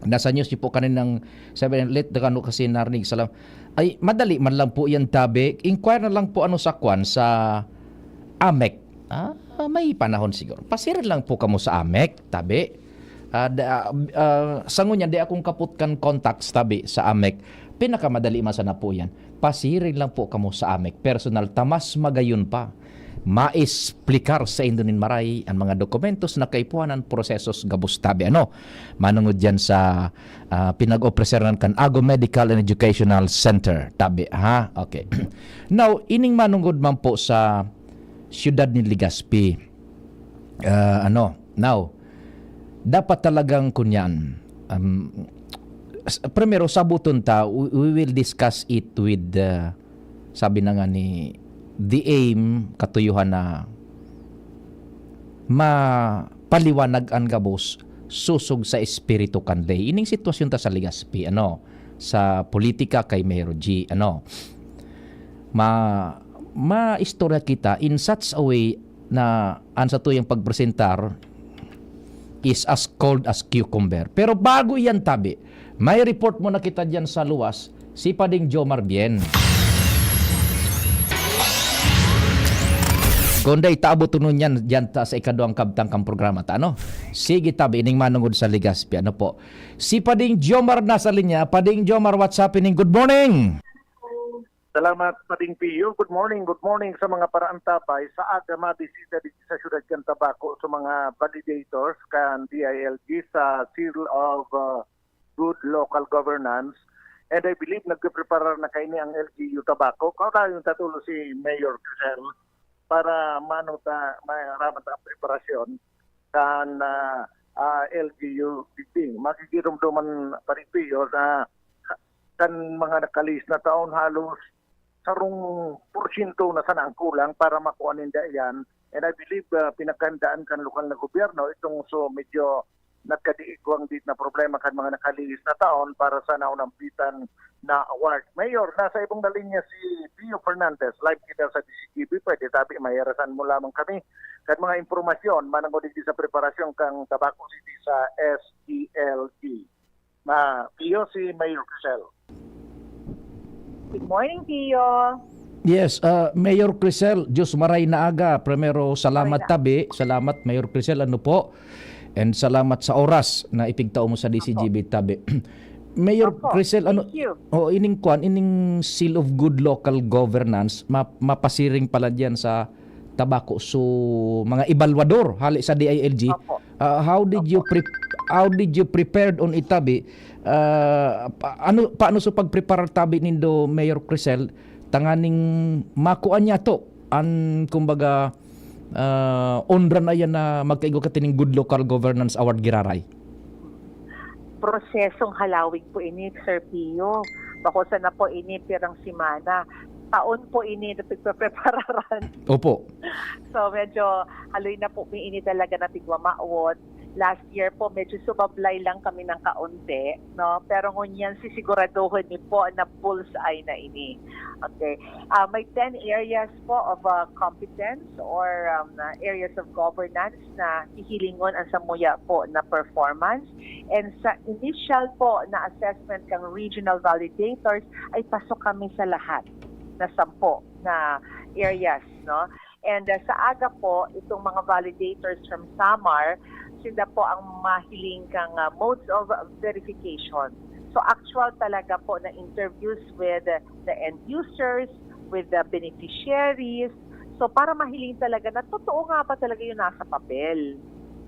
Nasa news niyo po kaninang seven, late na kano kasi narinig. Salam. Ay, madali man lang po yan, tabi. Inquire na lang po ano sa kwan, sa AMEC. Ah, may panahon siguro. Pasirin lang po kamo sa AMEC, tabi. Ah, da, ah, ah, sa ngunyan, di akong kapot kan contacts tabi sa AMEC. Pinakamadali man sana po yan. Pasiring lang po kamo sa AMEC. Personal, ta mas magayon pa. Maesplikar sa indo nin maray an mga dokumentos na kaipuhanan, prosesos, gabos tabi. Ano? Manungod yan sa, ah, pinag-opreseran kan Ago Medical and Educational Center. Tabi, ha? Okay. Now, ining manungod man po sa siyudad ni Legazpi. Ah, ano? Now, dapat talagang kunyan, um, s-, primero, sabuton ta, we, we will discuss it with, uh, sabi na nga ni the aim, katuyuhan na mapaliwanag an gabos, susog sa espiritu kan ley. Ining sitwasyon ta sa Legazpi, ano, sa politika kay Mayor G, ano, ma-, maistorya kita in such a way na an satuyang pagpresentar is as cold as cucumber. Pero bago iyan tabi, may report muna kita diyan sa luwas, si Pading Jomar Bien. Kundi, taabot tunon yan diyan ta sa ikaduhang kabtang kang programa ta, ano? Sige, tabi, ining manungod sa Legazpi, ano po? Si Pading Jomar nasa linya. Pading Jomar, what's happening? Good morning! Salamat, Pading Pio. Good morning, good morning sa mga paraantabay. Sa aga, mabisita dito sa siyudad kan Tabaco sa mga validators kan D I L G sa Seal of, uh, Good Local Governance. And I believe nagpipreparar na kaini ang L G U Tabaco. Kauna yung tatulo si Mayor Crisel para mano ta, may raman ta ang preparasyon kan, ah, ah, L G U building. Magigirumduman, Pading Pio, na kan mga nakalihis na taon, halos sarong porsyento na sana ang kulang para makuha ninda iyan. And I believe, ah, pinagkahandaan kan lokal na gobyerno itong, so, medyo nagkadiigwang dit na problema kan mga nakalihis na taon para sa naunampitan na award. Mayor, nasa ibong na linya si Pio Fernandez. Live kita sa D Z T V. Pwede tabi, mahirasan mo lamang kami kan mga impormasyon manungod digdi sa preparasyon kan Tabaco City sa S E L G. Ma, Pio, si Mayor Crisel. Good morning, Pio. Yes, ah, Mayor Crisel, Diyos maray na aga. Primero, salamat tabi. Salamat, Mayor Crisel. Ano po? And salamat sa oras na ipigtao mo sa D Z G B tabi. Mayor Crisel, ano, oh, ining kwan, ining seal of good local governance, ma-, mapasiring pala diyan sa Tabaco. So, mga ebalwador, hali sa D I L G. Opo. Ah, how did you prep-, how did you prepared on itabi? Ah, pa-, ano, paano sa pagpreparar tabi nindo, Mayor Crisel, tanganing makuan niya to? An, kumbaga, ah, onra na yan na magkaigwa ka tining Good Local Governance Award giraray? Prosesong halawig po ini, Sir Pio. Bako sana po ini pirang semana. Taon po ini na pagpeprepararan. Opo. So, medyo haloy na po mi ini talaga na tigwa mawot. Last year po, medyo sumablay lang kami ng kaunti, no? Pero ngunyan, sisiguraduhin mi po na bullseye na ini. Okay. Ah, may ten areas po of, ah, competence or, um, ah, areas of governance na hihilingon ang samuya po na performance. And sa initial po na assessment kang regional validators, ay pasok kami sa lahat na sampo na areas, no? And, ah, sa aga po, itong mga validators from Samar, sila po ang mahiling kang, ah, modes of verification. So, actual talaga po na interviews with, ah, the end users, with the beneficiaries. So, para mahiling talaga na totoo nga ba talaga yung nasa papel,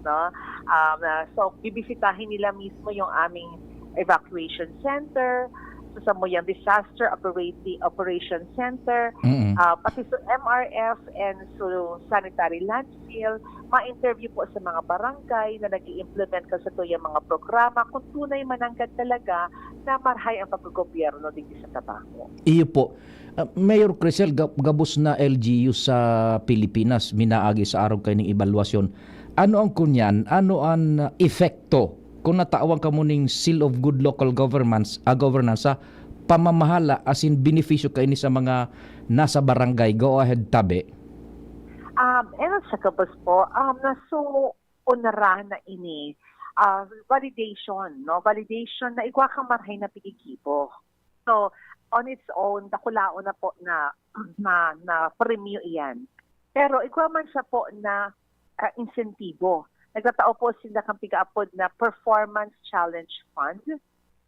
no? Um, ah, so, bibisitahin nila mismo yung aming evacuation center, sa samuyang disaster operating, operation center, Mm. ah, pati sa M R F and sa sanitary landfill, ma-interview po sa mga barangay na nag-i-implement kan satuyang mga programa, kung tunay mananggad talaga na marhay ang paggogobyerno digdi sa Tabaco. Iyo po. Ah, Mayor Crisel, ga-, gabos na L G U sa Pilipinas, minaagi sa arog kaining ebalwasyon. Ano ang kunyan? Ano ang epekto kung natawan kamo ning Seal of Good Local Governments, ah, Governance sa pamamahala asin benepisyo kaini sa mga nasa barangay? Go ahead, tabi. Um, and sa gabos po, um, naso onra na ini, ah, validation, no? Validation na igwa kang marhay na pinigibo. So, on its own, dakulaon na po na, na, na premyo iyan. Pero igwa man siya po na, ah, insentibo. Nagtatao po sinda kan piga-apod na Performance Challenge Fund,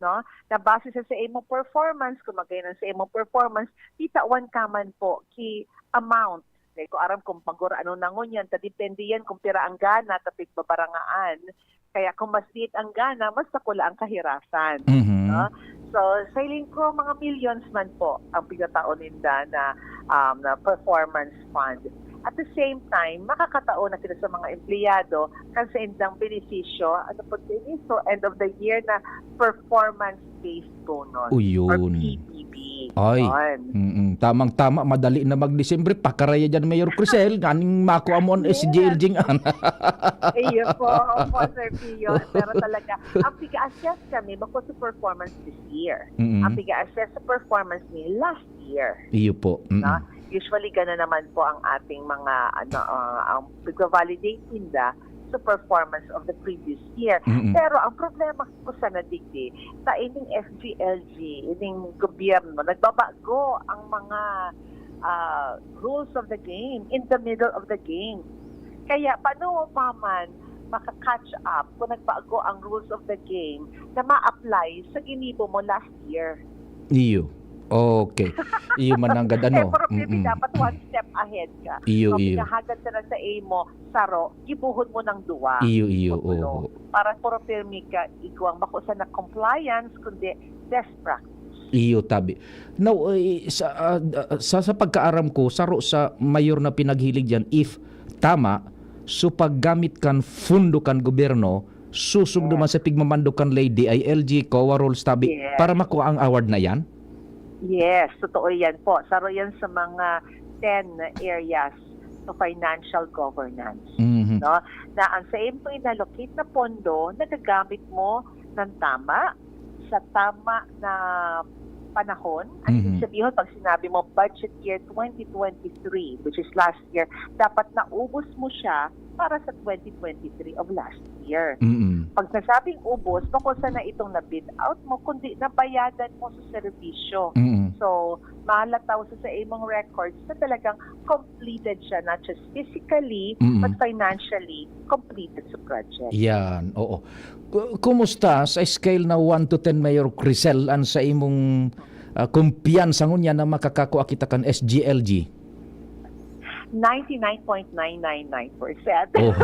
no? Na base sa, sa imong performance, kung magayon ang sa imong performance, titawan ka man po ki amount. Kaya ko aram kung pagura ano na ngunyan, ta depende yan kung pira ang gana, ta pigbabarangaan. Kaya kung mas liit ang gana, mas dakula ang kahirasan. Mhm. No? So, sa hiling ko, mga millions man po ang pinatao ninda na, um, na performance fund. At the same time, makakatao na kita sa mga empleyado kan sa indang benepisyo, ano po din, so end of the year na performance-based bonus O, yun. or P B B. Ay. Yun. Mm-mm. Tamang-tama, madali na mag-Disyembre. Pakaraya dyan, Mayor Crisel. Ganing makuha mo ang Yes. S G L G nga. Iyo po, opo, Sir Pio. Pero talaga, ang piga-assess kami, bako sa performance this year. Mm-mm. Ang piga-assess sa performance ni last year. Iyo po. Mm-mm. No? Usually, gano'n naman po ang ating mga, ano, ah, ang pagva-validate ninda sa performance of the previous year. Mm-mm. Pero ang problema ko sana digdi, sa ining S G L G, ining gobyerno, nagbabago ang mga ah, rules of the game in the middle of the game. Kaya paano mo pa man maka-catch up kung nagbago ang rules of the game na ma-apply sa ginibo mo last year? Iyo. Okay. Iyo man nanggad, ano. Eh, pero maybe Mm-mm. dapat one step ahead ka. Iyo, Kung iyo. pinahagad ka na sa imo, saro, gibuhon mo ng duwa. Iyo, iyo. O tulo. Oo. Para puro pirmi ka, igwang bako sana compliance, kundi best practice. Iyo, tabi. Now, eh, sa, ah, ah, sa, sa pagkaaram ko, saro sa mayor na pinaghilig dyan, if tama, so paggamit kan fundo kan gobyerno, susog Yes. naman sa pigmamando kan ley, D I L G, COA rules, tabi, Yes. para makuha ang award na yan? Yes, totoo yan po. Saro yan sa mga ten areas of financial governance. Mhm. No? Na ang sa iyong inallocate na pondo, nagagamit mo ng tama, sa tama na panahon. Ang Mhm. ibig sabihin, pag sinabi mo budget year twenty twenty-three, which is last year, dapat naubos mo siya para sa twenty twenty-three of last year. Mm-mm. Pag nasabing ubos, bako sana itong na-bid out mo, kundi nabayadan mo sa serbisyo. Mm-mm. So, mahalataw sa, sa imong records na talagang completed siya, not just physically, Mm-mm. but financially completed sa project. Yan, oo. Ku- Kumusta sa scale na one to ten, Mayor Crisel, an sa imong, ah, kumpiyansa ngunyan na makakakua kita kan S G L G? Ninety-nine point nine nine nine percent. Oh.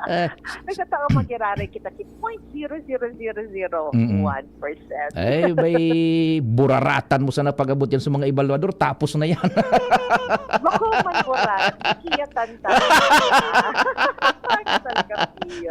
Eh, Nagkataon magiraray kita ki point zero zero zero zero one percent. Ay, may buraratan mo sana pag-abot yan sa mga ebaluador, tapos na yan. Bako man oras, kiyatan ta. Talaga, Pio.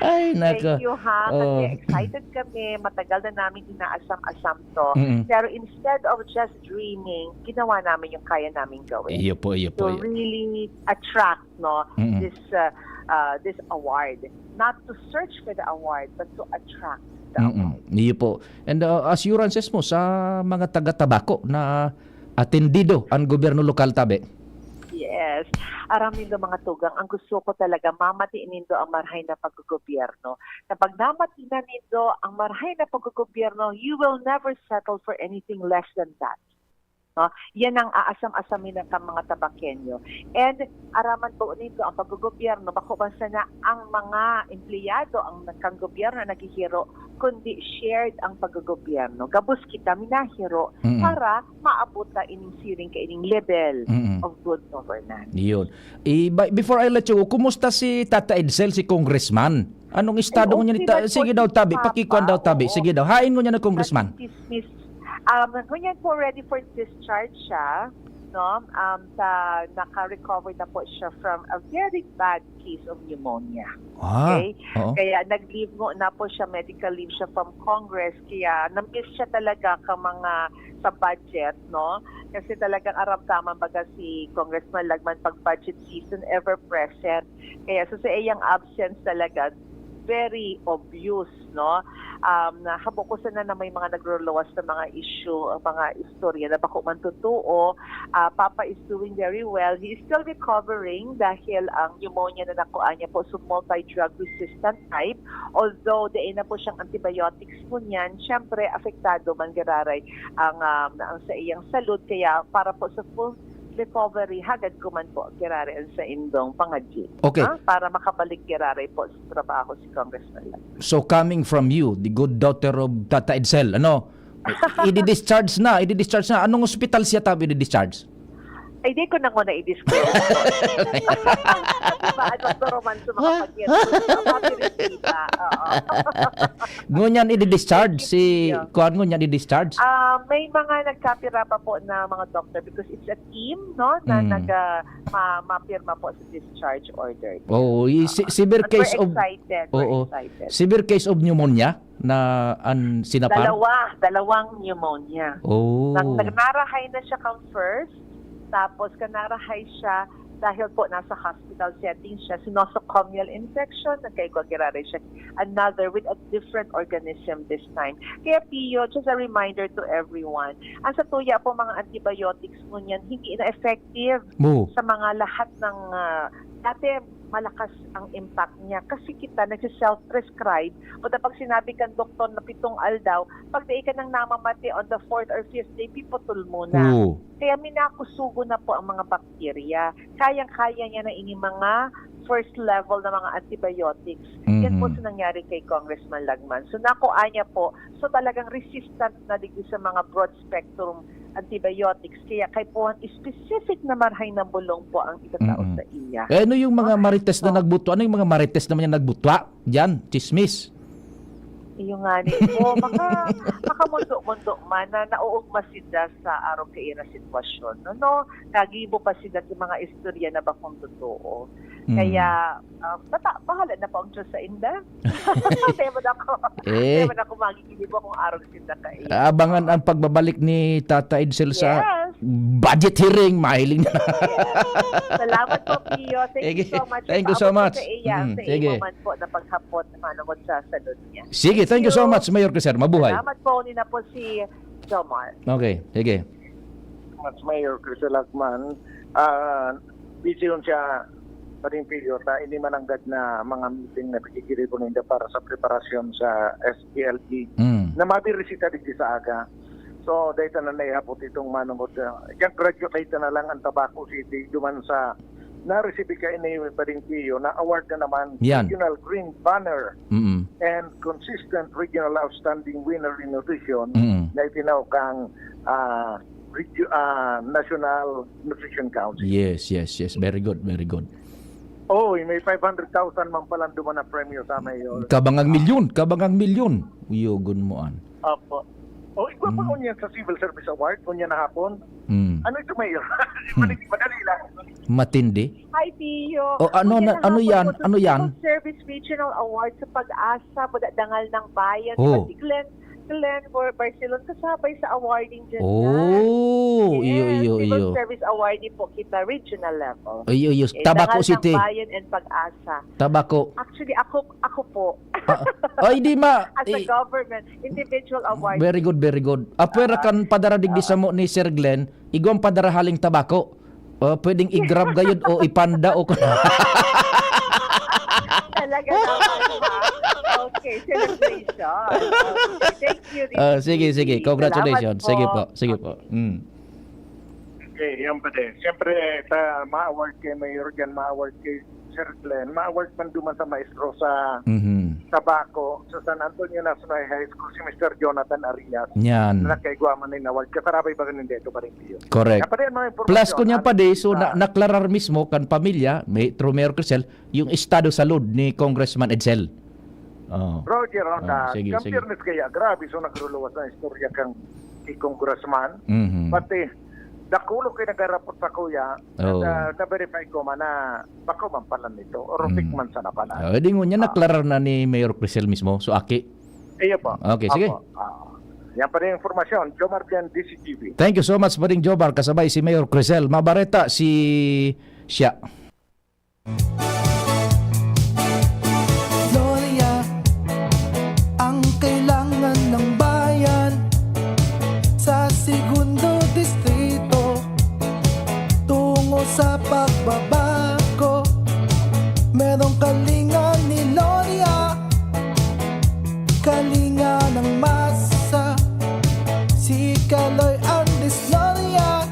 Ay, nako. Thank you, ha, Oh. kasi excited kami. Matagal na namin inaasam-asam to. Mm-mm. Pero instead of just dreaming, ginawa namin yung kaya namin gawin. Iyo po, iyo To po. Iyo. Really attract, no, Mm-mm. this uh, uh, this award. Not to search for the award, but to attract the award. Mm-mm. Iyo po. And uh, assurances mo sa mga taga-Tabaco na atendido ang gobyerno lokal, tabi? Yes. Aram nindo, mga tugang, ang gusto ko talaga, mamati nindo ang marahay na paggogobyerno. Na pag namati na nindo ang marahay na paggogobyerno, you will never settle for anything less than that. No? Yan ang aasam-asamin ng mga Tabaqueño. And araman po nito ang paggogobyerno, bako man sana ang mga empleyado ang kan gobyerno ang naghihiro, kundi shared ang paggogobyerno. Gabos kita minahiro Mm-mm. para maabot ta ining siring kaining level Mm-mm. of good governance. Yun. I, ba- before I let you go, kumusta si Tata Edsel, si Congressman? Anong estado Ay, niya ni okay ta- man po, Sige daw, tabi. Papa. Pakikuan daw, tabi. Oo. Sige daw. Hain ngunyan na, Congressman. Chismis. Um, ngunyan po, ready for discharge siya. No? Um, sa, naka-recover na po siya from a very bad case of pneumonia. Ah, Okay? Oo. Kaya nag-leave mo na po siya, medical leave siya from Congress. Kaya na-miss siya talaga ka mga sa budget, no? Kasi talagang aramdaman baga si Congressman Lagman pag budget season, ever present. Kaya sa, sa iyang absence talaga, very obvious, no? Um, na habo ko sana na may mga nagluluwas sa mga issue, ang mga istorya na bako man totoo. Ah, Papa is doing very well. He is still recovering dahil ang pneumonia na nakuha niya po sa multi-drug resistant type. Although, dai na po siyang antibiotics po niyan, syempre, apektado man giraray ang, um, ang sa iyang salud. Kaya para po sa full recovery, hagad ko man po giraray an saindong pangadyi. Okay. Ha? Para makabalik giraray po sa trabaho si Congressman Lagman. So coming from you, the good daughter of Tata Edsel, ano? I-discharge na, i-discharge na. Anong ospital siya tabi i-discharge? Ay, di ko na muna i-disclose po. Di ba, ano, Dr. Roman, sa mga pag-iyak, mga pag-iyak, oo. Ngunyan i-discharge si, Yeah. kuan ngunyan i-discharge? Ah, may mga nagkapira pa po na mga doktor because it's a team, no, na Mm. nag, ah, ma- mapirma po sa discharge order. Oh, i- si- severe But case we're of excited. We're Oo. excited. Severe case of pneumonia na an sinapar? Dalawa, dalawang pneumonia. Oh. Nang nagnarahay na siya kang first, tapos kanarahay siya dahil po nasa hospital setting siya, nosocomial infection, nagkaigwa giraray siya, another with a different organism this time. Kaya Pio, just a reminder to everyone, ang sa tuya po mga antibiotics ngunyan, hindi na effective Mo. Sa mga lahat ng, ah, dati malakas ang impact niya kasi kita nagsi-self-prescribe. O pag sinabi kan doktor na pitong aldaw, pag dai ka nang namamati on the fourth or fifth day, piputol mo na. Oo. Kaya minakusugo na po ang mga bakterya. Kayang-kaya niya na ini mga first level na mga antibiotics. Yan po Mhm. sa nangyari kay Congressman Lagman. So nakuha niya po, so talagang resistant na digdi sa mga broad spectrum antibiotics. Kaya kay po specific na marhay na bulong po ang itatao Mm-mm. sa iya. Eh, ano yung mga marites na Oh. nagbutwa? Ano yung mga marites naman yung nagbutwa? Diyan, chismis. Iyo nga ni po, maka, makamundo-mundo man na nauugma sila sa arog kaira sitwasyon. No, no? Kagibo pa sila sa mga istorya na bakong totoo. Mm. Kaya, ah, bata, bahala na po ang Diyos sa inda. Demo na ako. Eh. Demo na ako magigibo kung arog sinda kaiya. Abangan ang pagbabalik ni Tata Edsel sa Yes. budget hearing. Mahiling na. Salamat po, Pio. Thank Sige. you so much. Thank you so Paabot much. ko sa iya, Mm, sa sige. imo man po na paghapot na manungod sa salud niya. Sige, thank you so much, Mayor Crisel. Mabuhay. Salamat po. Nina po si Jomar. Okay, sige. Mas Mayor Crisel Lagman, ah, busy yun siya, Pading Pilyo, ta ini mananggad na mga meeting na pigigiribo ninda para sa preparasyon sa S P L E Mm. na mabirisita digdi sa aga. So, dahil na naihapot itong manungod, uh, yung graduate na lang ang Tabaco City, duman sa na-receive ka ini Pading Pilyo, na award na naman Yan. Regional Green Banner Mm. and Consistent Regional Outstanding Winner in Nutrition Mm. na itinaw kang ah, regio- ah, National Nutrition Council. Yes, yes, yes. Very good, very good. Oo, may five hundred thousand man pala duman na premyo sa mayor. Kabangang milyon, kabangang milyon. Uyogon mo an. Opo. O, igwa pa Mm. unya sa Civil Service Award, unya na hapon. Mm. Ano ito, Mayor? Hmm. Madali lang. Matindi. Hi, Pio. O, ano Magandang na- ano hapon yan? po sa Ano yan? Civil Service Regional Award sa Pag-asa, Dangal ng Bayan. Oh. Si Glenn, Glenn Bar- Barcelon, kasabay sa awarding dyan. Oh, iyo, Yes, iyo, Civil iyo. Service Awardee po kita, regional level. Iyo, iyo. Eh, Tabaco Dangal City. ng Bayan and Pag-asa. Tabaco. Actually, ako ako po. Ah, ay, di ma. As a i- government, individual award. Very good, very good. Apwera Ah. kan padara digdi Ah. samo ni Sir Glenn, igwang padara haling Tabaco. O, pwedeng i-grab gayud o ipanda o Talaga naman, ha? Okay, celebration. Okay. Thank you, Ah, Ricky. sige, sige. Congratulations. Salamat Sige po. po. Sige po. Mm. Okay, yan pa din. Siyempre, sa ma-award kay Mayor dyan, ma-award kay Sir Glenn, ma-award man duman sa maestro sa Mhm. Tabaco, sa San Antonio National High School, si Mister Jonathan Arias, Yan. na nagkaigwa man ng award. Kasarabay ba ganun dito, Pading Pilyo? Correct. Yan pa din mga impormasyon. Plus ko niya At, pa di, so na, ah, naklarar mismo kan pamilya, may through Mayor Crisel, yung estado salud ni Congressman Edsel. Oh. Roger, Ronda, Ah, sige, ang sige. fairness kaya, grabe, so nagruluwas na istorya kang si Congressman. Mhm. Pati, dakulo kayo nagarapot sa kuya, Oo. na, na-verify ko man na bako man pala nito, or Mm. fake man sana pala. Ah, di ngunyan, Ah. naklarar na ni Mayor Crisel mismo. So, aki. Iyo po. Okay, sige. Opo. Ah. Yan pa rin yung informasyon. Jomar Bian, D C T V. Thank you so much, Pading Jomar, kasabay si Mayor Crisel. Mabareta si siya. Gloria, ang kailangan ng bayan sa Segundo Distrito, tungo sa pagbabago. Merong kalinga ni Gloria, kalinga ng masa, si Kaloy Andres Gloria.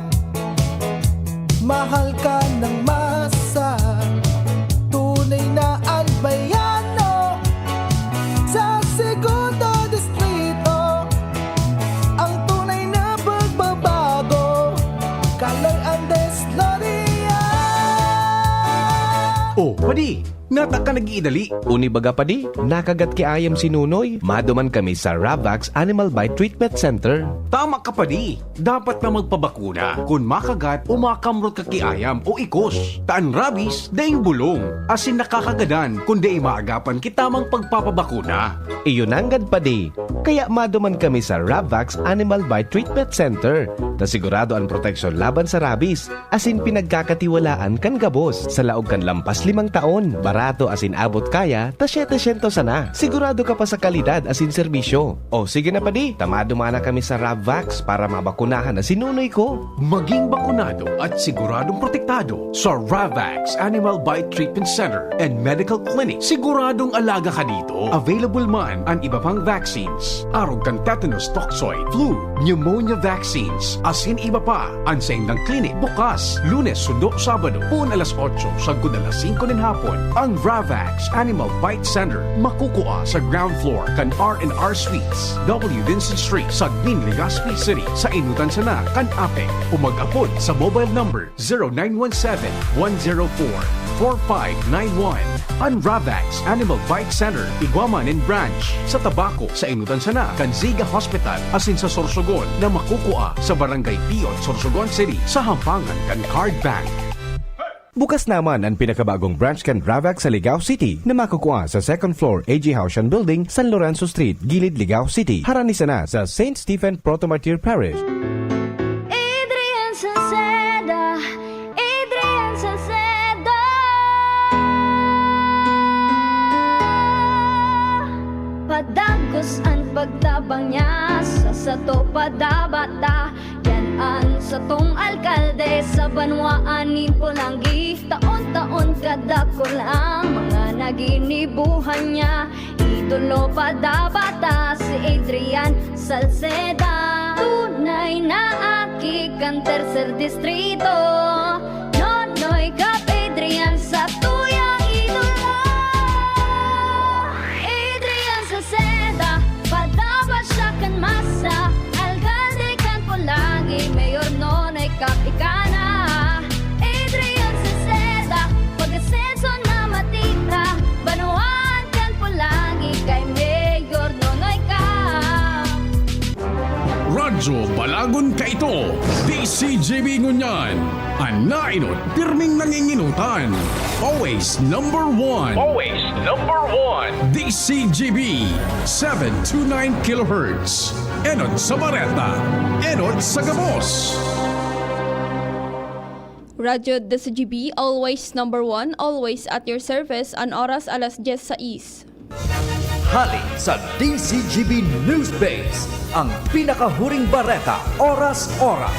Padi, nata ka nag-iidali. Uni baga, padi, nakagat ki ayam si Nunoy. Maduman kami sa Ravax Animal Bite Treatment Center. Tama ka, padi. Dapat na magpabakuna kun makagat o makamrot ka ki ayam o ikos. Ta an rabies, daing bulong, asin nakakagadan kun dai maagapan ki tamang pagpapabakuna. Iyo nanggad, padi. Kaya maduman kami sa Ravax Animal Bite Treatment Center, ta sigurado an proteksyon laban sa rabies, asin pinagkakatiwalaan kan gabos. Sa laog kan lampas limang taon, barato asin abot kaya ta setecientos sana. Sigurado ka pa sa kalidad asin serbisyo. O sige na, padi, ta maduman na kami sa Ravax para mabakunahan na si Nunoy ko. Maging bakunado at siguradong protektado sa Ravax Animal Bite Treatment Center and Medical Clinic. Siguradong alaga ka dito. Available man an iba pang vaccines, arog kan tetanus toxoid, flu, pneumonia vaccines, asin iba pa. An saindang clinic bukas Lunes sundo Sabado, poon alas otso sagkod alas singko nin hapon. Ang Ravax Animal Bite Center makukua sa ground floor kan R and R Suites, W Vincent Street, Sagmin, Legazpi City, sa enotan sana kan APEC, o mag-apod sa mobile number zero nine one seven, one zero four, four five nine one. An Ravax Animal Bite Center, igwa man nin branch sa Tabaco, sa enotan sana kan Ziga Hospital, asin sa Sorsogon na makukua sa Barangay Piot, Sorsogon City, sa hampangan kan Card Bank. Bukas naman an pinakabagong branch kan Ravax sa Ligao City na makukua sa second floor A G Haushan Building, San Lorenzo Street, Gilid, Ligao City. Harani sana sa Saint Stephen Proto-Martyr Parish. Adrian Salceda, Adrian Salceda. Padagos an pagtabang niya sa sato padabata. Yan an satong alkalde sa banwaan nin Polangui. Taon-taon kadakul ang mga naginibuhan niya. Idolo padabata si Adrian Salceda. Tunay na aki kan Tercer Distrito. Nonoy Cap Adrian sa tuyang idolo. Adrian Salceda, padaba siya kan masa. Alkalde kan Polangui, Mayor Nonoy Cap ika na. Adrian Salceda, pag-asenso na matira. Banwaan kan Polangui kay Mayor Nonoy Cap. Radyo Balagon kaito, D C G B ngunyan. An nainot, pirming nanginginotan. Always number one. Always number one. D C G B, seven two nine kilohertz. Enot sa bareta, enot sa gabos. Radyo D C G B, always number one, always at your service. An oras, alas dyes sais. Hali sa D C G B News Base, ang pinakahuring bareta, oras-oras.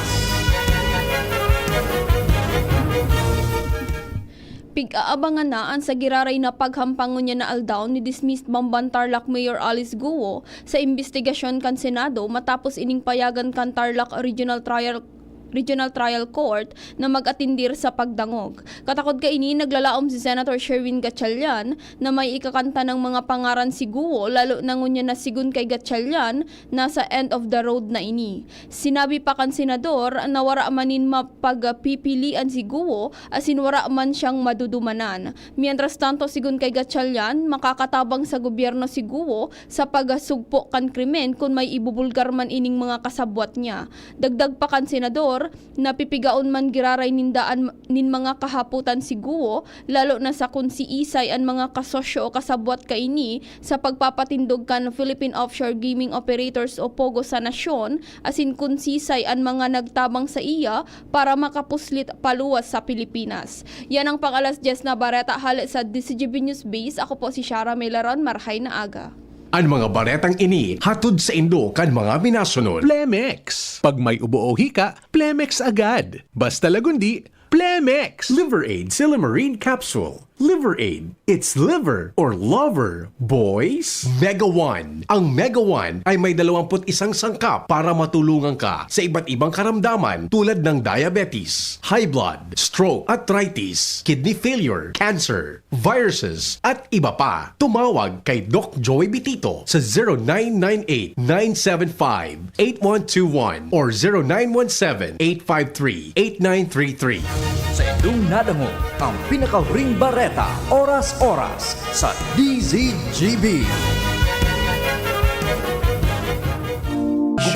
Pig-aabangan na an sa giraray na paghampang ngunyan na aldaw ni dismissed Bamban Tarlac Mayor Alice Guo sa imbestigasyon kan Senado matapos ining payagan kan Tarlac Regional Trial Regional Trial Court na mag-atindir sa pagdangog. Katakod kaini, naglalaom si Senator Sherwin Gatchalian na may ikakantanang mga pangaran si Guo, lalo na ngunyan na sigon kay Gatchalian, nasa end of the road na ini. Sinabi pa kan senador na wara man nin mapagpipilian si Guo, asin wara man siyang madudumanan. Mientras tanto, sigon kay Gatchalian, makakatabang sa gobyerno si Guo sa pagsugpo kan krimen kun may ibubulgar man ining mga kasabwat niya. Dagdag pa kan senador, napipigaon man giraray nin daan nin mga kahapotan si Guo, lalo na sa kun siisay an mga kasosyo o kasabwat kaini sa pagpapatindog kan Philippine Offshore Gaming Operators o POGO sa nasyon, asin kun sisay an mga nagtabang saiya para makapuslit paluwas sa Pilipinas. Yan ang pang-alas dyes na bareta hale sa D C G B News Base. Ako po si Shara Melaron. Marhay na aga. An mga baretang ini hatod saindo kan mga minasunod. Plemex. Pag may ubo o hika, Plemex agad. Basta lagundi, Plemex. Liver Aid Silymarin Capsule. Liver Aid. It's liver or lover, boys. Mega One. Ang Mega One ay may dalawampu't isang sangkap para matulungan ka sa iba't ibang karamdaman tulad ng diabetes, high blood, stroke, arthritis, kidney failure, cancer, viruses, at iba pa. Tumawag kay Doc Joey Bitito sa zero nine nine eight, nine seven five, eight one two one or zero nine one seven, eight five three, eight nine three three. Sa Dong nadangog ang pinakahuring bareta, oras-oras, sa D Z G B.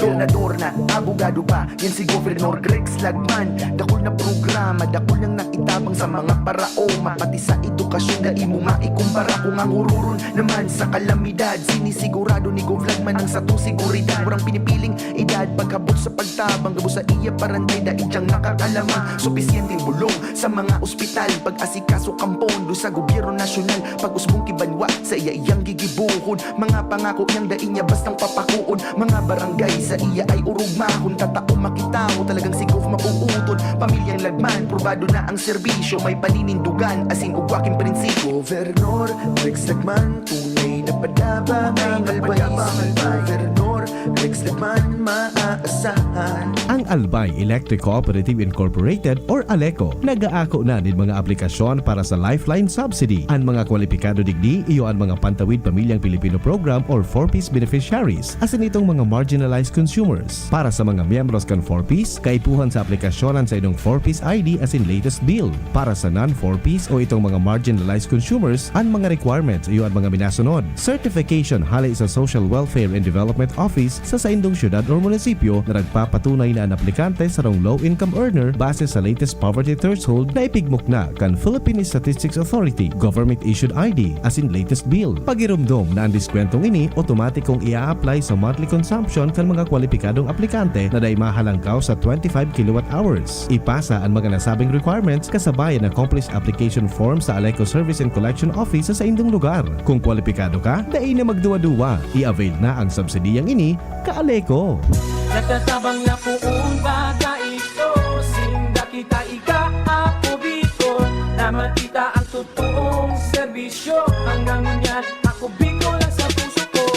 Gobernador na, abogado pa, yan si Governor Greg Slagman. Dakul na programa, dakul niyang naitabang sa mga paraoma, pati sa edukasyon, dai mo maikumpara. Kung ang hururon naman sa kalamidad, sinisigurado ni Gov Lagman ang satong seguridad. Warang pinipiling edad, pag-abot sa pagtabang, gabos sa iya paranday, dai diyang nakakalamang. Supisyenteng bulong sa mga ospital, pag-asikaso kan pondo sa gobyerno nasyonal, pag-usbong ki banwa, saiya iyang gigibohon. Mga pangako niyang dai niya bastang papakoon. Mga barangay saiya ay orog mahon, tatao makitawo, talagang si Gov mauuton. Pamilyang Lagman, probado na ang serbisyo, may paninindugan, asin ugwa king prinsipyo. Gobernador Rex Lagman, tunay na padaba ang Albay. Si Gobernador Rex Lagman, maaasahan. Ang Albay Electric Cooperative Incorporated or ALECO nag-aako na nin mga aplikasyon para sa Lifeline Subsidy. An mga kwalipikado digdi iyo an mga Pantawid Pamilyang Pilipino Program or four Ps beneficiaries, asin itong mga marginalized consumers. Para sa mga miyembros kan four Ps, kaipuhan sa aplikasyon an saindong four Ps I D asin latest bill. Para sa non-four Ps o itong mga marginalized consumers, an mga requirements iyo an mga minasunod: certification hale sa Social Welfare and Development Office sa saindong syudad or munisipyo na nagpapatunay na an aplikante sarong low-income earner base sa latest poverty threshold na ipigmukna kan Philippine Statistics Authority, government-issued I D, asin latest bill. Pagiromdom na an diskwentong ini otomatikong ia-apply sa monthly consumption kan mga kwalipikadong aplikante na dai mahalangkaw sa twenty-five kilowatt hours. Ipasa an mga nasabing requirements kasabay an accomplished application form sa ALECO Service and Collection Office sa saindong lugar. Kung kwalipikado ka, dai na magduwa-duwa. I-avail na ang subsidiyang ini, ka-ALECO. Nagtatabang na poon baga ito, sinda kita ika, ako Bicol, na makita ang totoong serbisyo. Hanggang ngunyan, ako Bicol ang sa puso ko.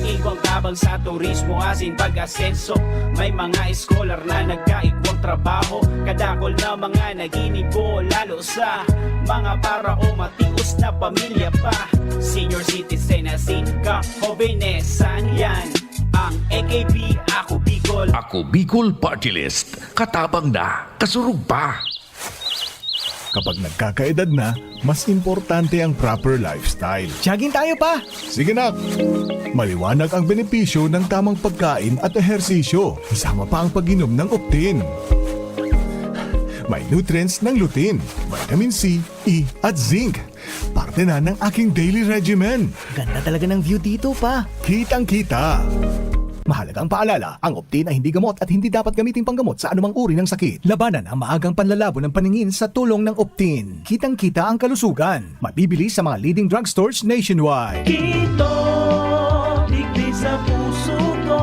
Igwang tabang sa turismo asin pag-asenso. May mga scholar na nagkaigwang trabaho. Kadakol na mga naginibo, lalo sa mga paraoma, tios na pamilya pa. Senior citizen asin ka-hobenesan, yan ang A K P, Ako Bicol. Ako Bicol Party List. Katabang na, kasurog pa. Kapag nagkakaedad na, mas importante ang proper lifestyle. Jogging tayo, pa! Sige, nak! Maliwanag ang benepisyo ng tamang pagkain at ehersisyo, kasama pa ang pag-inom ng Optin. May nutrients ng lutein, vitamin C, E, at zinc. Parte na ng aking daily regimen. Ganda talaga ng view dito, pa. Kitang-kita. Mahalagang paalala, ang Optin ay hindi gamot at hindi dapat gamiting panggamot sa anumang uri ng sakit. Labanan ang maagang panlalabo ng paningin sa tulong ng Optin. Kitang-kita ang kalusugan. Mabibili sa mga leading drugstores nationwide. Kito, digdi sa puso ko,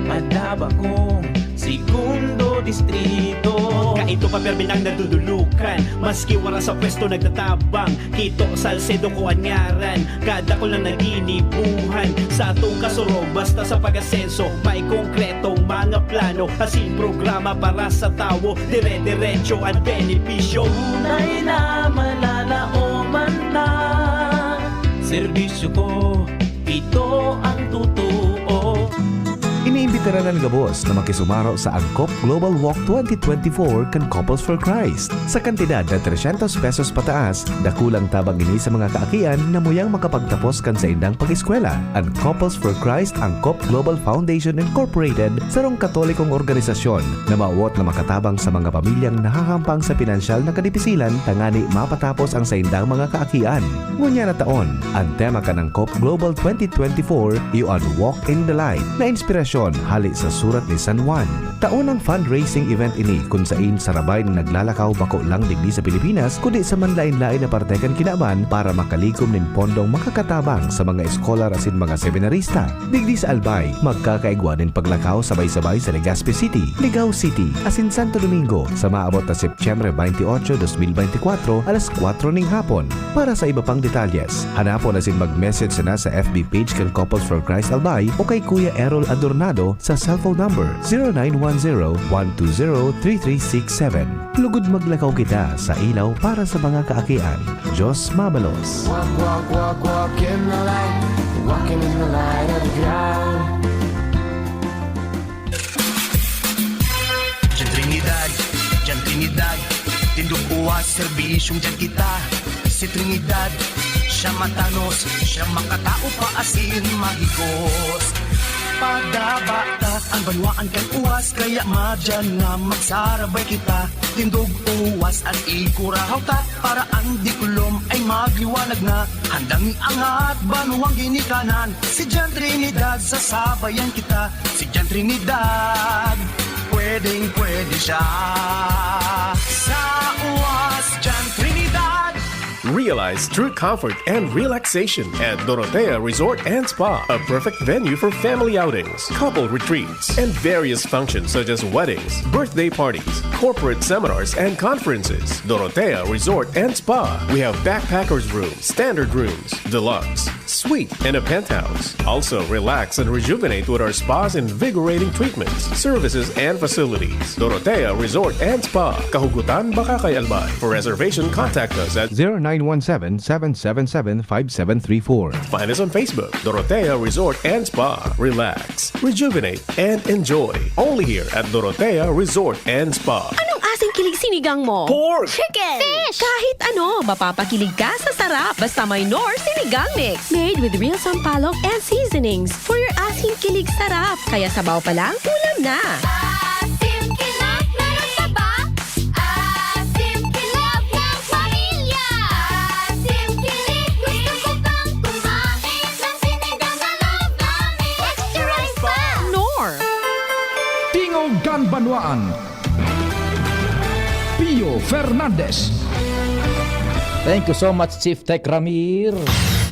madaba kong segundo distrito. Kaito pa permi nang nadudulukan, maski wara sa pwesto nagtatabang. Kito Salcedo ko an ngaran, kadakol na naginibuhan. Sa atong kasurog, basta sa pag-asenso, may konkretong mga plano, asin programa para sa tawo. Dire-diretso an benepisyo. Tunay na malalaoman ta, serbisyo ko, ito ang totoo. Iniimbitaran an gabos na makisumaro sa Angkop Global Walk twenty twenty-four kan Couples for Christ. Sa kantidad na trescientos pesos pataas, dakulang tabang ini sa mga kaakian na muyang makapagtapos kan saindang pag-eskwela. An Couples for Christ Angkop Global Foundation Incorporated, sarong Katolikong organisasyon na mawot na makatabang sa mga pamilyang nahahampang sa pinansyal na kadipisilan tangani mapatapos ang saindang mga kaakian. Ngunyan na taon, an tema kan Angkop Global twenty twenty-four iyo an Walk in the Light, na inspirasyon hale sa surat ni San Juan. Taon ang fundraising event ini, kun sain sarabay na naglalakaw bako lang digdi sa Pilipinas, kundi sa manlaen-laen na parte kan kinaban para makalikom nin pondong makakatabang sa mga eskolar asin mga seminarista. Digdi sa Albay, magkakaigwa nin paglakaw sabay-sabay sa Legazpi City, Ligao City, asin Santo Domingo sa maabot na Setyembre twenty-eight, dos mil beintikwatro, alas kwatro ning hapon. Para sa iba pang detalyes, hanapon asin mag-message sana sa F B page kan Couples for Christ Albay o kay Kuya Errol Adornado sa cellphone number zero nine one zero, one two zero, three three six seven. Lugod maglakaw kita sa ilaw para sa mga kaakian. Diyos mabalos. Walk, walk, walk, walk in the light. Walking in the light of the ground. Diyan Trinidad, diyan Trinidad, Paserbisyong diyan kita, si Trinidad. Siya matanos, siya makatao pa asin mahigos. Padaba ta ang banwaan kan uwas, kaya madyan nga magsarabay kita. Tindog uwas an ikurahaw ta, para an diklom ay magliwanag na. Handang iangat banwang ginikanan, si Jan Trinidad, sasabayan kita. Si Jan Trinidad, pwedeng pwede siya. Sa uwas, Jan Trinidad. Realize true comfort and relaxation at Dorotea Resort and Spa, a perfect venue for family outings, couple retreats, and various functions such as weddings, birthday parties, corporate seminars, and conferences. Dorotea Resort and Spa. We have backpackers room, standard rooms, deluxe, suite, and a penthouse. Also, relax and rejuvenate with our spa's invigorating treatments, services, and facilities. Dorotea Resort and Spa, Kahugutan, Bacacay, Albay. For reservation, contact us at zero nine one seven, seven seven seven, five seven three four. Find us on Facebook, Dorotea Resort and Spa. Relax, rejuvenate, and enjoy. Only here at Dorotea Resort and Spa. Anong asing kilig sinigang mo? Pork! Chicken! Fish! Kahit ano, mapapakilig ka sa sarap. Basta may Knorr Sinigang Mix. Made with real sampalok and seasonings. For your asing kilig sarap. Kaya sabaw pa lang, ulam na. Asim kilig, meron ka ba? Asim kilig ng pamilya. Asim kilig, gusto ko pang kumain ng sinigang na loob namin. Extra rice pa! Knorr. Tingog kan Banwaan. Pio Fernandez. Thank you so much, Chief Tech Ramir.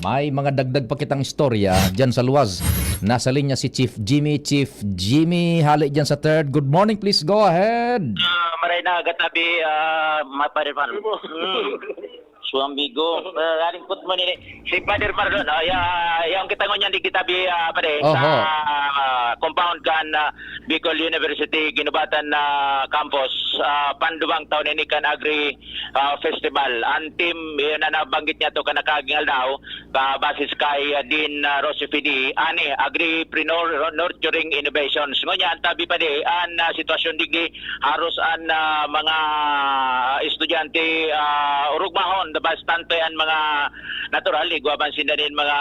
May mga dagdag pa kitang istorya dyan sa luwas. Nasa linya si Chief Jimmy. Chief Jimmy, hali dyan sa third. Good morning, please go ahead. Ah, maray na gatabi, ah, ma-, Father Marlon. Mm. Suambigo. Ah, alingkot mo nini. Si Father Marlon, ah, ya-, yaon kita ngunyan digdi tabi, ah, pare, Oho. sa, ah, compound kan, ah, Bicol University Guinobatan na campus. Ah, pandumang taon ini kan Agri, ah, Festival. An theme, yun na nabanggit niya to kan nakaaging aldaw, ka basis kay, ah, Dean, ah, Rosie Fidi, ani, Agripreneur Nurturing Innovations. Ngunyan, tabi pa di, an, ah, sitwasyon digdi, haros an, ah, mga estudyante, ah, orugmahon, bastante an mga natural, igwa man sinda nin mga,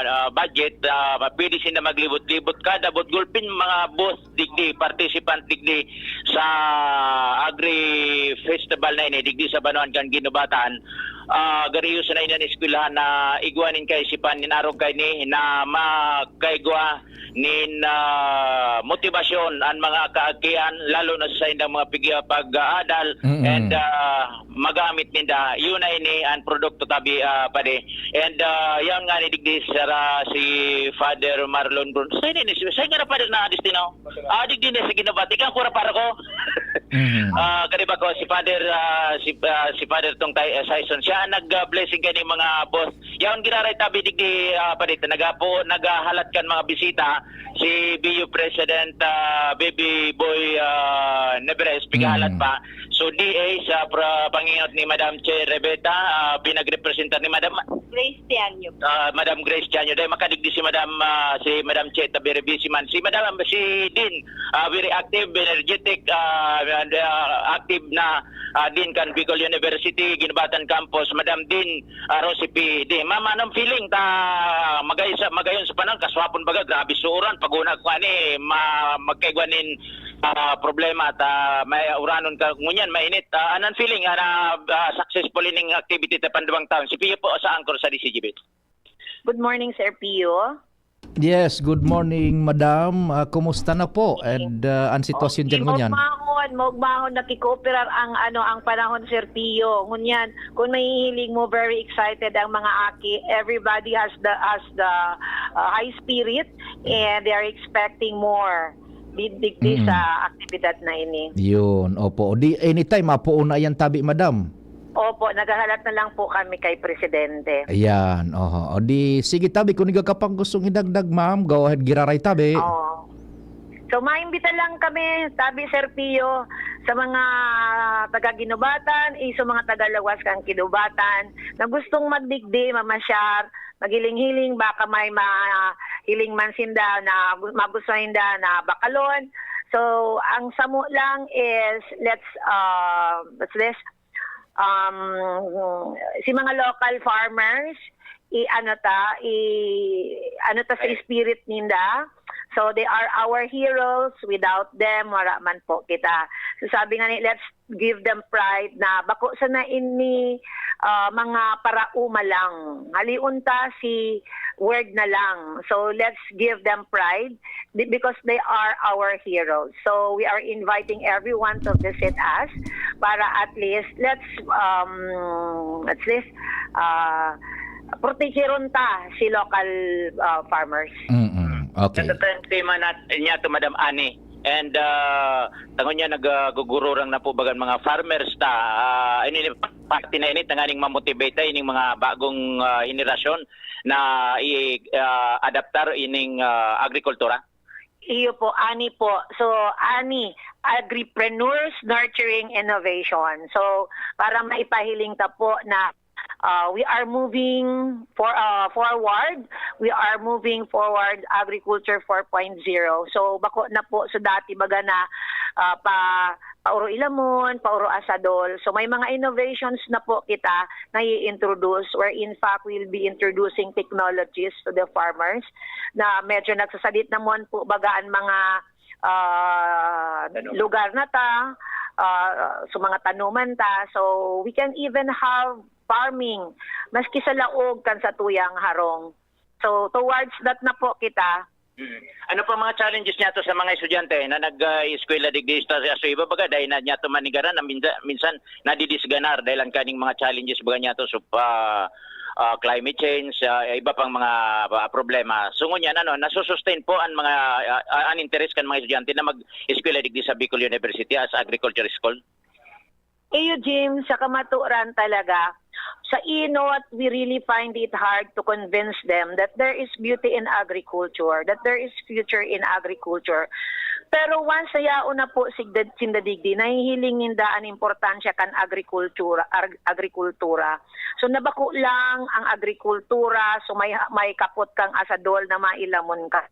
ah, budget, ah, pwede sinda maglibot-libot kada bot gulpin mga booth digdi, participant digdi sa Agri Festival na ini, digdi sa banwaan kan Guinobatan. Ah, gariyo na inan eskwelahan na igwa nin kaisipan nin arog kaini na makaigwa nin, ah, motibasyon an mga kaakian, lalo na sa saindang mga pig-, pag-aadal, Mm-mm. and, ah, magamit ninda. Yun na ini an produkto tabi, ah, padi. And, ah, yan nga ni digdi sara si Father Marlon Brun. Sa ini, sa nga na Father na Destino? Ah, digdi na sa Guinobatan. Ikaw, kura para ko. Mhm. Ah, kani ba ko, si Father, ah, si, ah, si Father tong tay-, ah, Sison. Siya ang nag-blessing kani mga boss. Yaon giraray tabi digdi, ah, padito. Nagapo, naghahalat kan mga bisita. Si B U President, ah, Baby Boy, ah, Neveres, pigahalat Mm. pa. So, D A sa pra-, pangingot ni Madam Che Rebeta, ah, pinagrepresentar ni Madam Grace Tianyo. Ah, Madam Grace Tianyo. Dahil makadigdi si Madam, ah, si Madam Che, tabi busy man. Si Madam, si Dean, ah, very active, energetic, ah, and, ah, active na, ah, Dean kan Bicol University, Guinobatan Campus. Madam Dean, ah, Rosie P D. Ma'am, anong feeling ta magay sa, magayon sa panahon? Kaswapon baga, grabe sa uran. Pag una ko ani, ma-, magkaigwa nin, ah, problema ta may uranon ka. Ngunyan, mainit. Ah, anong feeling? Ana, ah, successful ining activity ta pandumang taon. Si Pio po sa anchor sa D C G B. Good morning, Sir Pio. Yes, good morning, madam. Ah, kumusta na po? And, ah, ang sitwasyon Okay, dyan ngunyan? Maugmahon, maugmahon, nakikooperar ang, ano, ang panahon, Sir Pio. Ngunyan, kung mahihiling mo, very excited ang mga aki. Everybody has the, has the, ah, high spirit and they are expecting more di-, digdi Mm. sa aktibidad na ini. Yun, opo. Di, anytime, mapuon na yan tabi, madam. Opo, naghahalat na lang po kami kay Presidente. Ayan, oho. O di, sige, tabi, kung ikaw ka pang gustong idagdag, ma'am, go ahead, giraray tabi. Oo. So, maimbita lang kami, tabi, Sir Pio, sa mga taga Guinobatan, eh, sa mga taga lawas kan Guinobatan, na gustong magdigdi, mamasyar, maghiling-hiling, baka may mahiling man sinda na gu-, magustuhan ninda na bakalon. So, ang samo lang is, let's, uh, what's this? um, si mga local farmers, i-ano ta, i-ano ta sa spirit ninda. So they are our heroes. Without them, wala man po kita. So sabi nga ni, let's give them pride na bako sana ini, ah, mga paraoma lang. Halion ta si word na lang. So let's give them pride be- because they are our heroes. So we are inviting everyone to visit us para at least let's, um, at least, ah, protehiron ta si local, ah, farmers. Mm-mm. Okay. Sa time tema nat- niya to, Madam Ani. And uh, tangon niya, nagugururang na po bagan mga farmers ta. Uh, ini parte na init na nganing mamotivate ta ining mga bagong ah, henerasyon na i-adaptar ining ah, agrikultura. Iyo po, ani po. So, ani, agripreneurs nurturing innovation. So, para maipahiling ta po na uh, we are moving for uh, forward. We are moving forward agriculture four point zero. So, bako na po sa dati baga na uh, pa pauro ilamon, pauro asadol. So may mga innovations na po kita na i-introduce, where in fact we'll be introducing technologies to the farmers na medyo nagsasadit namon po baga an mga ah, lugar na ta, ah, sa mga tanuman ta. So we can even have farming maski sa laog kan satuyang harong. So towards that na po kita. Mm. Ano pa mga challenges niya to sa mga estudyante na nag-eskwela digdi sa Asuiba baga dahil na niya to manigaran na minsan, minsan nadidisganar dahil ang kaning mga challenges baga niya to so pa ah, climate change, ah, iba pang mga ah, problema. So ngunyan ano, nasusustain po ang mga ah, ah, ang interes kan mga estudyante na mag-eskwela digdi sa Bicol University as agriculture school. Iyo, Jim, sa kamaturan talaga, sa inot, we really find it hard to convince them that there is beauty in agriculture, that there is future in agriculture. Pero once na yaon na po sigda, sinda digdi, nahihiling ninda an importansya kan agrikultura, ag- agrikultura. So nabako lang ang agrikultura, so may may kapot kang asadol na mailamon ka.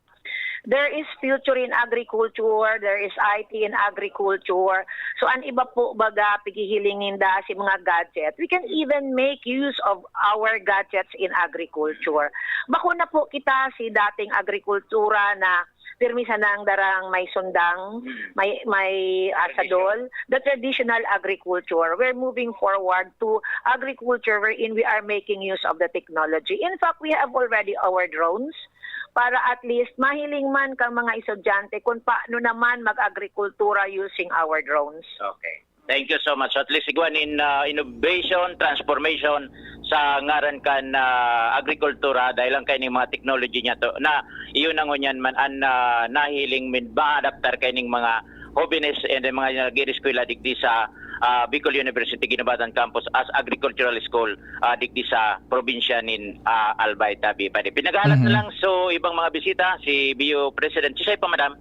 There is future in agriculture, there is I T in agriculture. So an iba po baga pigihiling ninda si mga gadget. We can even make use of our gadgets in agriculture. Bako na po kita si dating agrikultura na pirmi sanang darang may sundang, may may asadol, the traditional agriculture. We're moving forward to agriculture wherein we are making use of the technology. In fact, we have already our drones para at least mahiling man kang mga estudyante kung paano naman mag-agrikultura using our drones. Okay. Thank you so much. So at least igwa nin ah, innovation, transformation sa ngaran kan ah, agrikultura dahil lang kay mga technology niya to na iyon ang ngunyan man an ah, nahiling min maadaptar kay ning mga jóvenes and mga nag-eskwela digdi sa ah, Bicol University Guinobatan Campus as Agricultural School ah, digdi sa probinsya nin ah, Albay, Tabi, Padi. Pinagahalat na lang so ibang mga bisita si B U President. Sisay pa, Madam?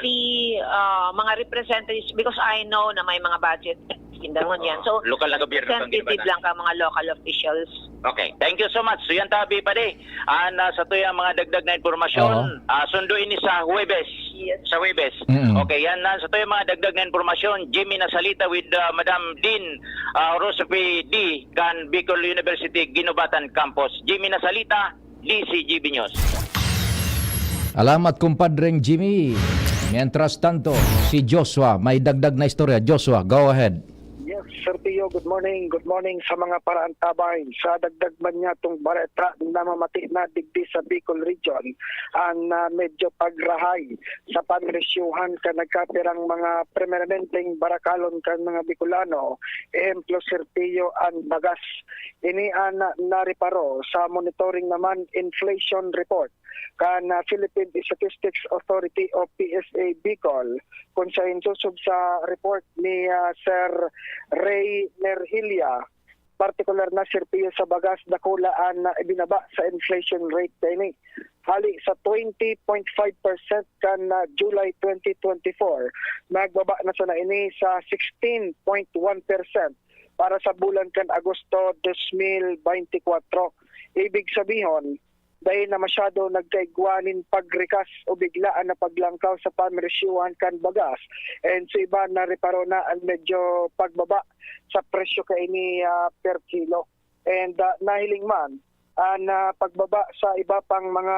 Si ah, mga representatives, because I know na may mga budget, kindangon yan. So, Lokal na gobyerno pang representative Guinobatan. Lang ka mga local officials. Okay. Thank you so much. So yan tabi pa di. An ah, sa tuya mga dagdag na impormasyon, Oo. ah, sundo ini sa Huwebes. Yes. Sa Huwebes. Mm-mm. Okay, yan na sa tuya mga dagdag na impormasyon. Jimmy Nasalita with ah, Madam Dean ah, Rosepe D kan Bicol University Guinobatan Campus. Jimmy Nasalita, D C G B News. Alamat, kumpadreng Jimmy. Mientras tanto, si Joshua, may dagdag na istorya. Joshua, go ahead. Yes, Sir Pio, good morning. Good morning sa mga paraantabay. Sa dagdag man niya itong bareta na mamati na digdi sa Bicol Region, ang ah, medyo pagrahay sa panresyuhan kan nagkapirang mga primermenteng barakalon kan mga Bicolano, ehemplo, Sir Pio, ang bagas. Ini ang nareparo sa monitoring naman inflation report kan ah, Philippine Statistics Authority o P S A Bicol, kung sa insosog sa report ni ah, Sir Ray Merhilia, partikular na, Sir Pio, sa bagas, dakula an ah, ibinaba sa inflation rate kaini. Hali sa twenty point five percent kan ah, July twenty twenty-four, nagbaba na sana ini sa sixteen point one percent para sa bulan kan Agosto dos mil beintikwatro. Ibig sabihon, dai na masyado nagkaigwa nin pagrikas o biglaan na paglangkaw sa pamresyuhan kan bagas. And sa iba, nareparo na an medyo pagbaba sa presyo kaini, ah, per kilo. And, ah, nahiling man an, ah, pagbaba sa iba pang mga,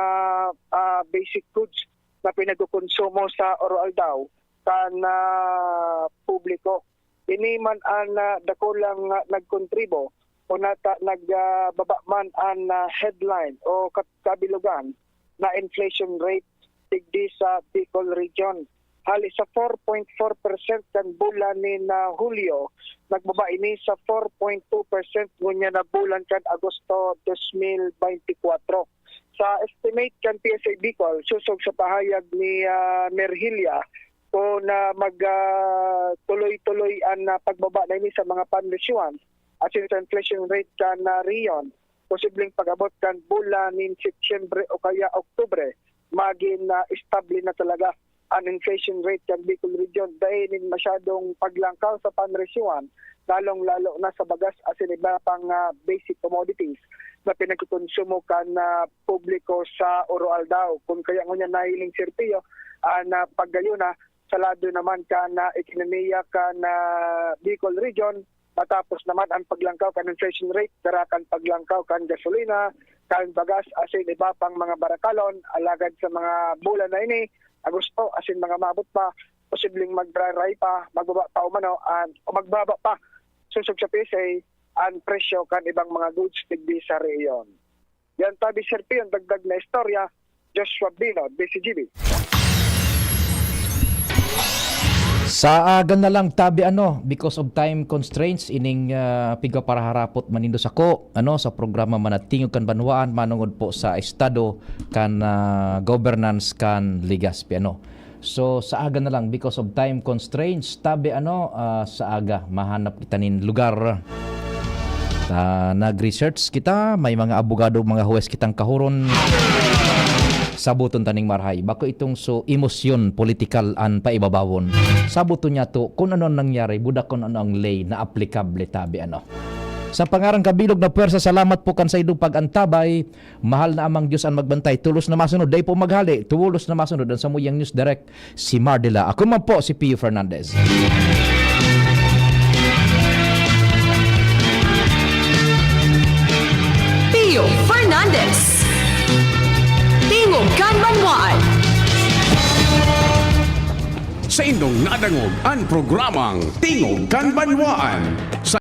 ah, basic goods na pinagkokonsumo sa oro-aldaw kan, ah, publiko. Ini man an, ah, dakulang, ah, nagkontribo o nata-, nag, ah, baba man an, ah, headline o kat-, kabilugan na inflation rate digdi sa Bicol Region. Hali sa four point four percent kan bulan ni na Hulyo, nagbaba ini sa four point two percent ngunyan na bulan kan Agosto dos mil beintikwatro. Sa estimate kan P S A Bicol, sosog sa pahayag ni, ah, Merhilia, kun, ah, mag, ah, tuloy-tuloy an, ah, pagbaba na ini sa mga pamresyuhan asin sa inflation rate kan, ah, rehiyon, posibleng pag-abot kan bulan nin Setyembre o kaya Oktubre, magin, ah, estable na talaga an inflation rate kan Bicol Region. Dai nin masyadong paglangkaw sa pamresyuhan, lalong-lalo na sa bagas asin iba pang, ah, basic commodities na pinagkokonsumo kan, ah, publiko sa oro-aldaw. Kun kaya ngunyan nahiling, Sir Pio, an, ah, paggayuna sa lado naman kan, ah, ekonomiya kan, ah, Bicol Region, matapos naman an paglangkaw kan inflation rate, dara kan paglangkaw kan gasolina, kan bagas, asin iba pang mga barakalon. Alagad sa mga bulan na ini, Agosto, asin mga maabot pa, posibleng magraray pa, magbaba pa umano, an, o magbaba pa, sosog sa P S A, an presyo kan ibang mga goods digdi sa rehiyon. Yan tabi, Sir Pio, an dagdag na istorya, Joshua Bino, D C G B. Sa aga na lang tabi, ano, because of time constraints, ining, ah, pigpaparaharapot man nindo sako, ano, sa programa man na Tingog kan Banwaan, manongod po sa estado kan, ah, governance kan Legazpi, ano. So, sa aga na lang, because of time constraints, tabi, ano, ah, sa aga, mahanap kita nin lugar. Ta, nag-research kita, may mga abogado, mga huwes kitang kahuron. Sabuton ta ning marahay. Bako itong so emosyon politikal an paibabawon. Sabuton niya to kung ano ang nangyari, budak kung ano ang ley na aplikable, tabi, ano. Sa pangaran kabilog na pwersa, salamat po kan saindong pag-antabay. Mahal na Amang Diyos an magbantay. Tulos na masunod, dai po maghali. Tulos na masunod an samuyang News Direct, si Mardela. Ako man po si Pio Fernandez. Pio Fernandez. Tingog kan Banwaan. Saindong nadangog an programang Tingog kan Banwaan sa